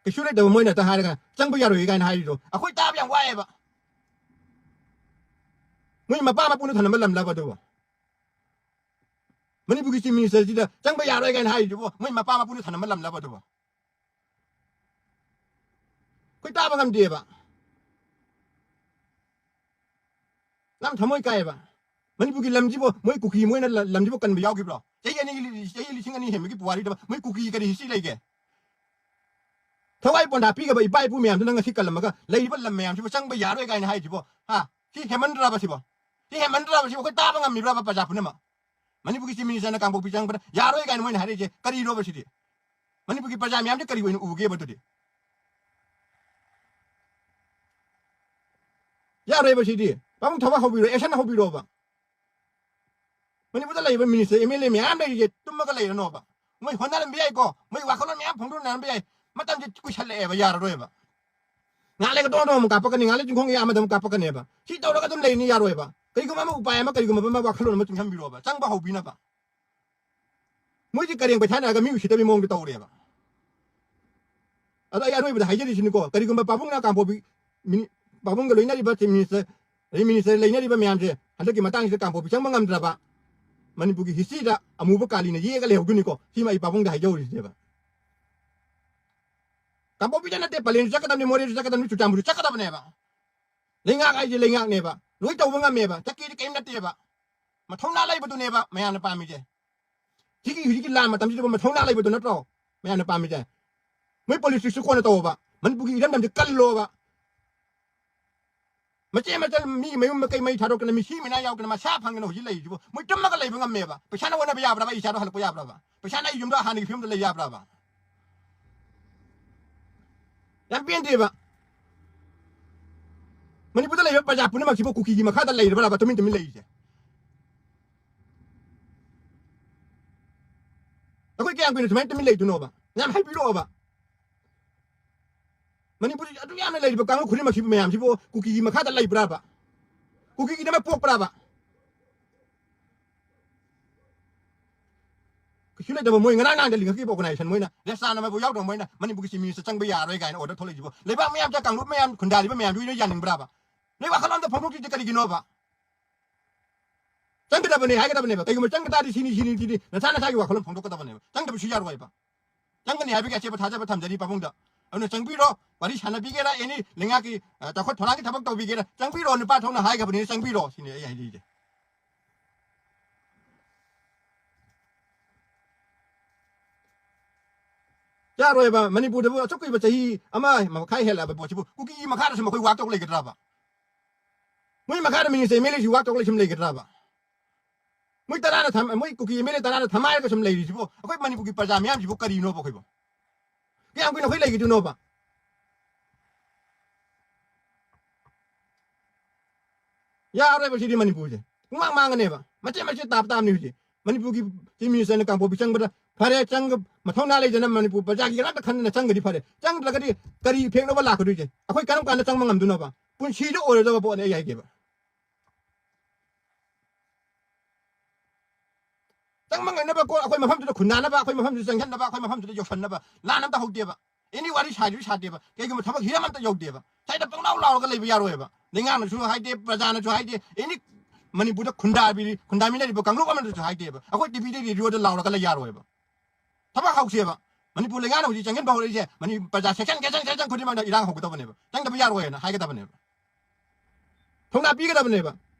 ꯀꯩꯁꯨ ꯂꯩꯇꯕ ꯃꯣꯏꯅ ꯍꯦꯛꯇ ꯍꯥꯏꯔꯒ ꯆꯪꯕ ꯌꯥꯔꯣꯏ ꯀꯥꯏꯅ ꯍꯥꯏꯔꯤꯗꯣ ꯑꯩꯈꯣꯏ ꯇꯥꯕ ꯌꯥꯝ ꯋꯥꯏꯑꯦꯕ꯫ ꯃꯣꯏ ꯃꯄꯥ ꯃꯄꯨꯅ ꯊꯅꯝꯕ ꯂꯝꯂꯕ ꯑꯗꯨꯕꯨ? ꯃꯅꯤꯄꯨꯔꯒꯤ chief ministerꯁꯤꯗ ꯆꯪꯕ ꯌꯥꯔꯣꯏ ꯀꯥꯏꯅ ꯍꯥꯏꯔꯤꯗꯨꯕꯨ ꯃꯣꯏ ꯃꯄꯥ ꯃꯄꯨꯅ ꯊꯅꯝꯕ ꯂꯝꯂꯕ ꯑꯗꯨꯕꯨ? ꯑꯩꯈꯣꯏ ꯇꯥꯕ ꯉꯝꯗꯦꯕ꯫ ꯌꯥꯝ ꯊꯃꯣꯏ ꯀꯥꯏꯑꯦꯕ꯫ ꯃꯅꯤꯄꯨꯔꯒꯤ ꯂꯝꯁꯤꯕꯨ ꯃꯣꯏ ꯀꯨꯀꯤ ꯃꯣꯏꯅ ꯂ-, ꯂꯝꯁꯤꯕꯨ ꯀꯟꯕ ꯌꯥꯎꯈꯤꯕ꯭ꯔꯣ? ꯆꯍꯤ ꯑꯅꯤꯒꯤ ꯂꯤ-, ꯆꯍꯤ ꯂꯤꯁꯤꯡ ꯑꯅꯤ ꯍꯦꯟꯕꯒꯤ ꯄꯨꯋꯥꯔꯤꯗ ꯃꯣꯏ ꯀꯨꯀꯤ ꯀꯔꯤ history ꯂꯩꯒꯦ? ꯊꯋꯥꯏ ꯄꯣꯟꯊꯥ ꯄꯤꯈ꯭ꯔꯕ ꯏꯄꯥ ꯏꯄꯨ ꯃꯌꯥꯝꯗꯨꯅ ꯉꯁꯤ ꯀꯜꯂꯝꯃꯒ ꯂꯩꯔꯤꯕ ꯂꯝ ꯃꯌꯥꯝꯁꯤꯕꯨ ꯆꯪꯕ ꯌꯥꯔꯣꯏ ꯀꯥꯏꯅ ꯍꯥꯏꯔꯤꯁꯤꯕꯣ? ꯍꯥ? ꯁꯤ ꯍꯦꯟꯃꯟꯗ꯭ꯔꯕ ꯁꯤꯕꯣ? ꯁꯤ ꯍꯦꯟꯃꯟꯗ꯭ꯔꯕ ꯁꯤꯕꯨ ꯑꯩꯈꯣꯏ ꯇꯥꯕ ꯉꯝꯃꯤꯕ꯭ꯔꯕ ꯄ꯭ꯔꯖꯥ ꯄꯨꯝꯅꯃꯛ? ꯃꯅꯤꯄꯨꯔꯒꯤ chief ministerꯅ ꯀꯥꯡꯄꯣꯛꯄꯤ ꯆꯪꯕꯗ ꯌꯥꯔꯣꯏ ꯀꯥꯏꯅ ꯃꯣꯏꯅ ꯍꯥꯏꯔꯛꯏꯁꯦ ꯀꯔꯤꯅꯣꯕ ꯁꯤꯗꯤ? ꯃꯅꯤꯄꯨꯔꯒꯤ ꯄ꯭ꯔꯖꯥ ꯃꯌꯥꯝꯁꯦ ꯀꯔꯤ ꯑꯣꯏꯅ ꯎꯒꯦꯕ ꯑꯗꯨꯗꯤ? ꯌꯥꯔꯣꯏꯕ ꯁꯤꯗꯤ꯫ ꯄꯥꯕꯨꯡ ꯊꯕꯛ ꯍꯧꯕꯤꯔꯣ, action ꯍꯧꯕꯤꯔꯣꯕ꯫ ꯃꯅꯤꯄꯨꯔꯗ ꯂꯩꯔꯤꯕ minister, MLA ꯃꯌꯥꯝ ꯂꯩꯔꯤꯁꯦ ꯇꯨꯝꯃꯒ ꯂꯩꯔꯅꯣꯕ꯫ ꯃꯣꯏ ꯍꯣꯠꯅꯔꯝꯕ ꯌꯥꯏꯀꯣ, ꯃꯣꯏ ꯋꯥꯈꯜꯂꯣꯟ ꯃꯌꯥꯝ ꯐꯣꯡꯗꯣꯛꯅꯔꯝꯕ ꯌꯥꯏ꯫ ꯃꯇꯝꯁꯦ ꯀꯨꯏꯁꯜꯂꯛꯑꯦꯕ, ꯌꯥꯔꯔꯣꯏꯕ꯫ ꯉꯥꯏꯍꯥꯛ ꯂꯩꯒ ꯗꯣꯡ ꯗꯣꯡ ꯑꯃꯨꯛ ꯀꯥꯞꯄꯛꯀꯅꯤ, ꯉꯥꯏꯍꯥꯛ ꯂꯩ ꯆꯤꯡꯈꯣꯡ ꯑꯃꯗ ꯑꯃꯨꯛ ꯀꯥꯞꯄꯛꯀꯅꯦꯕ꯫ ꯁꯤ ꯇꯧꯔꯒ ꯑꯗꯨꯝ ꯂꯩꯅꯤ, ꯌꯥꯔꯣꯏꯕ꯫ ꯀꯔꯤꯒꯨꯝꯕ ꯑꯃ ꯎꯄꯥꯏ ꯑꯃ, ꯀꯔꯤꯒꯨꯝꯕ ꯑꯃ ꯋꯥꯈꯜꯂꯣꯟ ꯑꯃ ꯆꯤꯡꯁꯤꯟꯕꯤꯔꯣꯕ, ꯆꯪꯕ ꯍꯧꯕꯤꯅꯕ꯫ ꯃꯣꯏꯗꯤ ꯀꯔꯦꯝ ꯀꯩꯊꯥꯅꯔꯒ ꯃꯤ ꯎꯁꯤꯠꯇꯕꯒꯤ ꯃꯑꯣꯡꯗ ꯇꯧꯔꯦꯕ꯫ ꯑꯗꯣ ꯑꯩ ꯑꯔꯣꯏꯕꯗ ꯍꯥꯏꯖꯔꯤꯁꯤꯅꯤꯀꯣ, ꯀꯔꯤꯒꯨꯝꯕ ꯄꯥꯕꯨꯡꯅ ꯀꯥꯡꯄꯣꯛꯄꯤ ꯃꯤꯅꯤ-, ꯄꯥꯕꯨꯡꯒ ꯂꯣꯏꯅꯔꯤꯕ Chief Minister, ꯑꯗꯩ Minister ꯂꯩꯅꯔꯤꯕ ꯃꯌꯥꯝꯁꯦ ꯍꯟꯗꯛꯀꯤ ꯃꯇꯥꯡꯁꯤꯗ ꯀꯥꯡꯄꯣꯛꯄꯤ ꯆꯪꯕ ꯉꯝꯗ꯭ꯔꯕ, ꯃꯅꯤꯄꯨꯔꯒꯤ historyꯗ ꯑꯃꯨꯕ ꯀꯥꯂꯤꯅ ꯌꯦꯛꯑꯒ ꯂꯩꯍꯧꯗꯣꯏꯅꯤꯀꯣ꯫ ꯁꯤꯃ ꯑꯩ ꯄꯥꯕꯨꯡꯗ ꯍꯥꯏꯖꯍꯧꯔꯤꯁꯤꯅꯦꯕ꯫ ꯀꯥꯡꯄꯣꯛꯄꯤꯗ ꯅꯠꯇꯦ, ꯄꯂꯦꯟꯁꯨ ꯆꯠꯀꯗꯕꯅꯤ, ꯃꯣꯔꯦꯁꯨ ꯆꯠꯀꯗꯕꯅꯤ, ꯆꯨꯔꯆꯥꯟꯄꯨꯔꯁꯨ ꯆꯠꯀꯗꯕꯅꯦꯕ꯫ ꯂꯩꯉꯥꯛ ꯍꯥꯏꯁꯦ ꯂꯩꯉꯥꯛꯅꯦꯕ, ꯂꯣꯏ ꯇꯧꯕ ꯉꯝꯃꯦꯕ, ꯆꯠꯀꯦꯗꯤ ꯀꯔꯤꯝ ꯅꯠꯇꯦꯕ꯫ ꯃꯊꯧꯅꯥ ꯂꯩꯕꯗꯨꯅꯦꯕ ꯃꯌꯥꯝꯅ ꯄꯥꯝꯃꯤꯁꯦ꯫ ꯁꯤꯒꯤ ꯍꯧꯖꯤꯛꯀꯤ ꯂꯥꯟ ꯃꯇꯝꯁꯤꯗꯕꯨ ꯃꯊꯧꯅꯥ ꯂꯩꯕꯗꯨ ꯅꯠꯇ꯭ꯔꯣ ꯃꯌꯥꯝꯅ ꯄꯥꯝꯃꯤꯁꯦ? ꯃꯣꯏ politicsꯁꯨ ꯀꯣꯟꯅ ꯇꯧꯕ, ꯃꯅꯤꯄꯨꯔꯒꯤ ꯏꯔꯝꯗꯝꯁꯦ ꯀꯜꯂꯣꯕ꯫ ꯃꯆꯦ ꯃꯆꯜ ꯃꯤ ꯃꯌꯨꯝ ꯃꯀꯩ ꯃꯩ ꯊꯥꯗꯣꯛꯇꯅ, ꯃꯤꯁꯤ ꯃꯤꯅꯥ ꯌꯥꯎꯗꯅ, ꯃꯁꯥ ꯐꯪꯗꯅ ꯍꯧꯖꯤꯛ ꯂꯩꯔꯤꯁꯤꯕꯨ ꯃꯣꯏ ꯇꯨꯝꯃꯒ ꯂꯩꯕ ꯉꯝꯃꯦꯕ? ꯄꯩꯁꯥꯅ ꯑꯣꯟꯅꯕ ꯌꯥꯕ꯭ꯔꯕ? ꯑꯩ ꯏꯆꯥꯗꯣ ꯍꯜꯂꯛꯄ ꯌꯥꯕ꯭ꯔꯕ? ꯄꯩꯁꯥꯅ ꯑꯩ ꯌꯨꯝꯗꯣ ꯍꯥꯟꯅꯒꯤ ꯐꯤꯕꯝꯗ ꯂꯩ ꯌꯥꯕ꯭ꯔꯕ? ꯌꯥꯝ ꯄꯦꯟꯗꯦꯕ꯫ ꯃꯅꯤꯄꯨꯔꯗ ꯂꯩꯔꯤꯕ ꯄ꯭ꯔꯖꯥ ꯄꯨꯝꯅꯃꯛꯁꯤꯕꯨ ꯀꯨꯀꯤꯒꯤ ꯃꯈꯥꯗ ꯂꯩꯔꯕ꯭ꯔꯕ ꯇꯨꯃꯤꯟ ꯇꯨꯃꯤꯟ ꯂꯩꯔꯤꯁꯦ? ꯑꯩꯈꯣꯏ ꯀꯌꯥꯝ ꯀꯨꯏꯅ ꯁꯨꯃꯥꯏꯅ ꯇꯨꯃꯤꯟ ꯂꯩꯗꯣꯏꯅꯣꯕ? ꯌꯥꯝ ꯍꯥꯏꯕꯤꯔꯛꯑꯣꯕ꯫ ꯃꯅꯤꯄꯨꯔꯗ ꯑꯗꯨꯛ ꯌꯥꯝꯅ ꯂꯩꯔꯤꯕ ꯀꯥꯡꯂꯨꯞ ꯈꯨꯗꯤꯡꯃꯛꯁꯤꯕꯨ, ꯃꯌꯥꯝꯁꯤꯕꯨ ꯀꯨꯀꯤꯒꯤ ꯃꯈꯥꯗ ꯂꯩꯕ꯭ꯔꯥꯕ? ꯀꯨꯀꯤꯒꯤꯗꯃꯛ ꯄꯣꯛꯄ꯭ꯔꯥꯕ? ꯀꯩꯁꯨ ꯂꯩꯇꯕ, ꯃꯣꯏ ꯉꯔꯥꯡ ꯅꯍꯥꯟꯗ ꯂꯤꯡꯈꯠꯈꯤꯕ organization, ꯃꯣꯏꯅ ꯔꯦꯁꯇꯥꯟ ꯑꯃꯕꯨ ꯌꯥꯎꯗꯕ, ꯃꯣꯏꯅ ꯃꯅꯤꯄꯨꯔꯒꯤ Chief Minister ꯆꯪꯕ ꯌꯥꯔꯣꯏ ꯀꯥꯏꯅ order ꯊꯣꯛꯂꯛꯏꯁꯤꯕꯨ, ꯂꯩꯕꯥꯛ ꯃꯌꯥꯝꯗ ꯀꯥꯡꯂꯨꯞ ꯃꯌꯥꯝ ꯈꯨꯟꯗꯥꯔꯤꯕ ꯃꯌꯥꯝꯗꯨ ꯂꯣꯏꯅ ꯌꯥꯅꯤꯡꯕ꯭ꯔꯥꯕ? ꯅꯣꯏ ꯋꯥꯈꯜꯂꯣꯟꯗ ꯐꯣꯡꯗꯣꯛꯇ꯭ꯔꯤꯁꯦ ꯀꯔꯤꯒꯤꯅꯣꯕ? ꯆꯪꯒꯗꯕꯅꯦ ꯍꯥꯏꯒꯗꯕꯅꯦꯕ꯫ ꯀꯩꯒꯨꯝꯕ ꯆꯪꯒ ꯇꯥꯔꯗꯤ ꯁꯤꯅꯤ, ꯁꯤꯅꯤ, ꯁꯤꯅꯤ, ꯅꯁꯥ ꯅꯁꯥꯒꯤ ꯋꯥꯈꯜꯂꯣꯟ ꯐꯣꯡꯗꯣꯛꯀꯗꯕꯅꯦꯕ꯫ ꯆꯪꯗꯕꯁꯨ ꯌꯥꯔꯣꯏꯕ꯫ ꯆꯪꯒꯅꯤ ꯍꯥꯏꯕꯒꯤ ꯑꯆꯦꯠꯄ ꯊꯥꯖꯕ ꯊꯝꯖꯔꯤ ꯄꯥꯕꯨꯡꯗ꯫ ꯑꯗꯨꯅ ꯆꯪꯕꯤꯔꯣ, ꯋꯥꯔꯤ ꯁꯥꯟꯅꯕꯤꯒꯦꯔꯥ, any ꯂꯩꯉꯥꯛꯀꯤ, ꯑ, ꯆꯥꯎꯈꯠ ꯊꯧꯔꯥꯡꯒꯤ ꯊꯕꯛ ꯇꯧꯕꯤꯒꯦꯔꯥ, ꯆꯪꯕꯤꯔꯣ, ꯅꯨꯄꯥ ꯊꯣꯛꯅ ꯍꯥꯏꯈ꯭ꯔꯕꯅꯤꯅ ꯆꯪꯕꯤꯔꯣ, ꯁꯤꯅꯤ ꯑꯩ ꯍꯥꯏꯅꯤꯡꯉꯤꯁꯦ꯫ ꯌꯥꯔꯣꯏꯕ, ꯃꯅꯤꯄꯨꯔꯗꯕꯨ ꯑꯁꯨꯛ ꯀꯨꯏꯕ ꯆꯍꯤ ꯑꯃ ꯃꯈꯥꯏ ꯍꯦꯜꯂꯛꯑꯕ ꯄꯣꯠꯁꯤꯕꯨ ꯀꯨꯀꯤꯒꯤ ꯃꯈꯥꯗꯁꯨ ꯃꯈꯣꯏ ꯋꯥꯛ ꯇꯧ ꯂꯩꯒꯗ꯭ꯔꯕ? ꯃꯣꯏ ꯃꯈꯥꯗ minister MLAꯁꯤ ꯋꯥꯛ ꯇꯧ ꯂꯩ ꯁꯨꯝ ꯂꯩꯒꯗ꯭ꯔꯕ? ꯃꯣꯏ ꯇꯔꯥꯅ ꯊꯝ-, ꯃꯣꯏ ꯀꯨꯀꯤ MLA ꯇꯔꯥꯅ ꯊꯝꯃꯥꯏꯔꯒ ꯁꯨꯝ ꯂꯩꯔꯤꯁꯤꯕꯨ ꯑꯩꯈꯣꯏ ꯃꯅꯤꯄꯨꯔꯒꯤ ꯄ꯭ꯔꯖꯥ ꯃꯤꯌꯥꯝꯁꯤꯕꯨ ꯀꯔꯤꯅꯣꯕ ꯑꯩꯈꯣꯏꯕꯨ? ꯀꯌꯥꯝ ꯀꯨꯏꯅ ꯑꯩꯈꯣꯏ ꯂꯩꯈꯤꯗꯣꯏꯅꯣꯕ? ꯌꯥꯔꯣꯏꯕ ꯁꯤꯗꯤ ꯃꯅꯤꯄꯨꯔꯁꯦ꯫ ꯄꯨꯡꯃꯥꯡ ꯃꯥꯡꯉꯅꯦꯕ꯫ ꯃꯆꯦꯠ ꯃꯆꯦꯠ ꯇꯥꯕ ꯇꯥꯕꯅꯤ ꯍꯧꯖꯤꯛ꯫ ꯃꯅꯤꯄꯨꯔꯒꯤ Chief Ministerꯅ ꯀꯥꯡꯄꯣꯛꯄꯤ ꯆꯪꯕꯗ ꯐꯔꯦ, ꯆꯪꯒ-, ꯃꯊꯧꯅꯥ ꯂꯩꯗꯅ ꯃꯅꯤꯄꯨꯔ ꯄ꯭ꯔꯖꯥꯒꯤ ꯉꯥꯛꯇ ꯈꯟꯗꯅ ꯆꯪꯒꯗꯤ ꯐꯔꯦ꯫ ꯆꯪꯗ꯭ꯔꯒꯗꯤ ꯀꯔꯤ effectꯅꯣꯕ ꯂꯥꯛꯀꯗꯣꯏꯁꯦ? ꯑꯩꯈꯣꯏ ꯀꯔꯝ ꯀꯥꯟꯗ ꯆꯪꯕ ꯉꯝꯗꯣꯏꯅꯣꯕ? ꯄꯨꯟꯁꯤꯗ ꯑꯣꯏꯔꯣꯏꯗꯕ ꯄꯣꯠꯅꯦ ꯑꯩ ꯍꯥꯏꯒꯦꯕ꯫ ꯆꯪꯕ ꯉꯝꯅꯕ ꯀꯣ ꯑꯩꯈꯣꯏ ꯃꯐꯝꯗꯨꯗ ꯈꯨꯟꯗꯥꯅꯕ, ꯑꯩꯈꯣꯏ ꯃꯐꯝꯗꯨꯗ ꯆꯪꯁꯤꯟꯅꯕ, ꯑꯩꯈꯣꯏ ꯃꯐꯝꯗꯨꯗ ꯌꯧꯁꯟꯅꯕ ꯂꯥꯟ ꯑꯝꯇ ꯍꯧꯗꯦꯕ꯫ ꯑꯦꯅꯤ ꯋꯥꯔꯤ ꯁꯥꯗ꯭ꯔꯤ ꯁꯥꯗꯦꯕ꯫ ꯀꯩꯒꯨꯝꯕ ꯊꯕꯛ ꯍꯤꯔꯝ ꯑꯝꯇ ꯌꯧꯗꯦꯕ꯫ ꯁ꯭ꯋꯥꯏꯗ ꯄꯪꯂꯥꯎ ꯂꯥꯎꯔꯒ ꯂꯩꯕ ꯌꯥꯔꯣꯏꯕ꯫ ꯂꯩꯉꯥꯛꯅꯁꯨ ꯍꯥꯏꯗꯦ, ꯄ꯭ꯔꯖꯥꯅꯁꯨ ꯍꯥꯏꯗꯦ, ꯑꯦꯅꯤ ꯃꯅꯤꯄꯨꯔꯗ ꯈꯨꯟꯗꯥꯕꯤ-, ꯈꯨꯟꯗꯥꯃꯤꯟꯅꯔꯤꯕ ꯀꯥꯡꯂꯨꯞ ꯑꯃꯅꯁꯨ ꯍꯥꯏꯗꯦꯕ꯫ ꯑꯩꯈꯣꯏ ꯇꯤꯚꯤꯗ, ꯔꯦꯗꯤꯑꯣꯗ ꯂꯥꯎꯔꯒ ꯂꯩ ꯌꯥꯔꯣꯏꯕ꯫ ꯊꯕꯛ ꯍꯧꯁꯦꯕ꯫ ꯃꯅꯤꯄꯨꯔ ꯂꯩꯉꯥꯛꯅ ꯍꯧꯖꯤꯛ ꯆꯪꯁꯤꯟꯕ ꯍꯧꯔꯛꯏꯁꯦ, ꯃꯅꯤ-, ꯄ꯭ꯔꯖꯥ ꯁꯦꯛꯁꯟ, ꯁꯦꯛꯁꯟ, ꯁꯦꯛꯁꯟ ꯈꯨꯗꯤꯡꯃꯛꯅ ꯏꯔꯥꯡ ꯍꯧꯒꯗꯕꯅꯦꯕ꯫ ꯆꯪꯗꯕ ꯌꯥꯔꯣꯏꯅ ꯍꯥꯏꯒꯗꯕꯅꯦꯕ꯫ ꯊꯧꯅꯥ ꯄꯤꯒꯗꯕꯅꯦꯕ꯫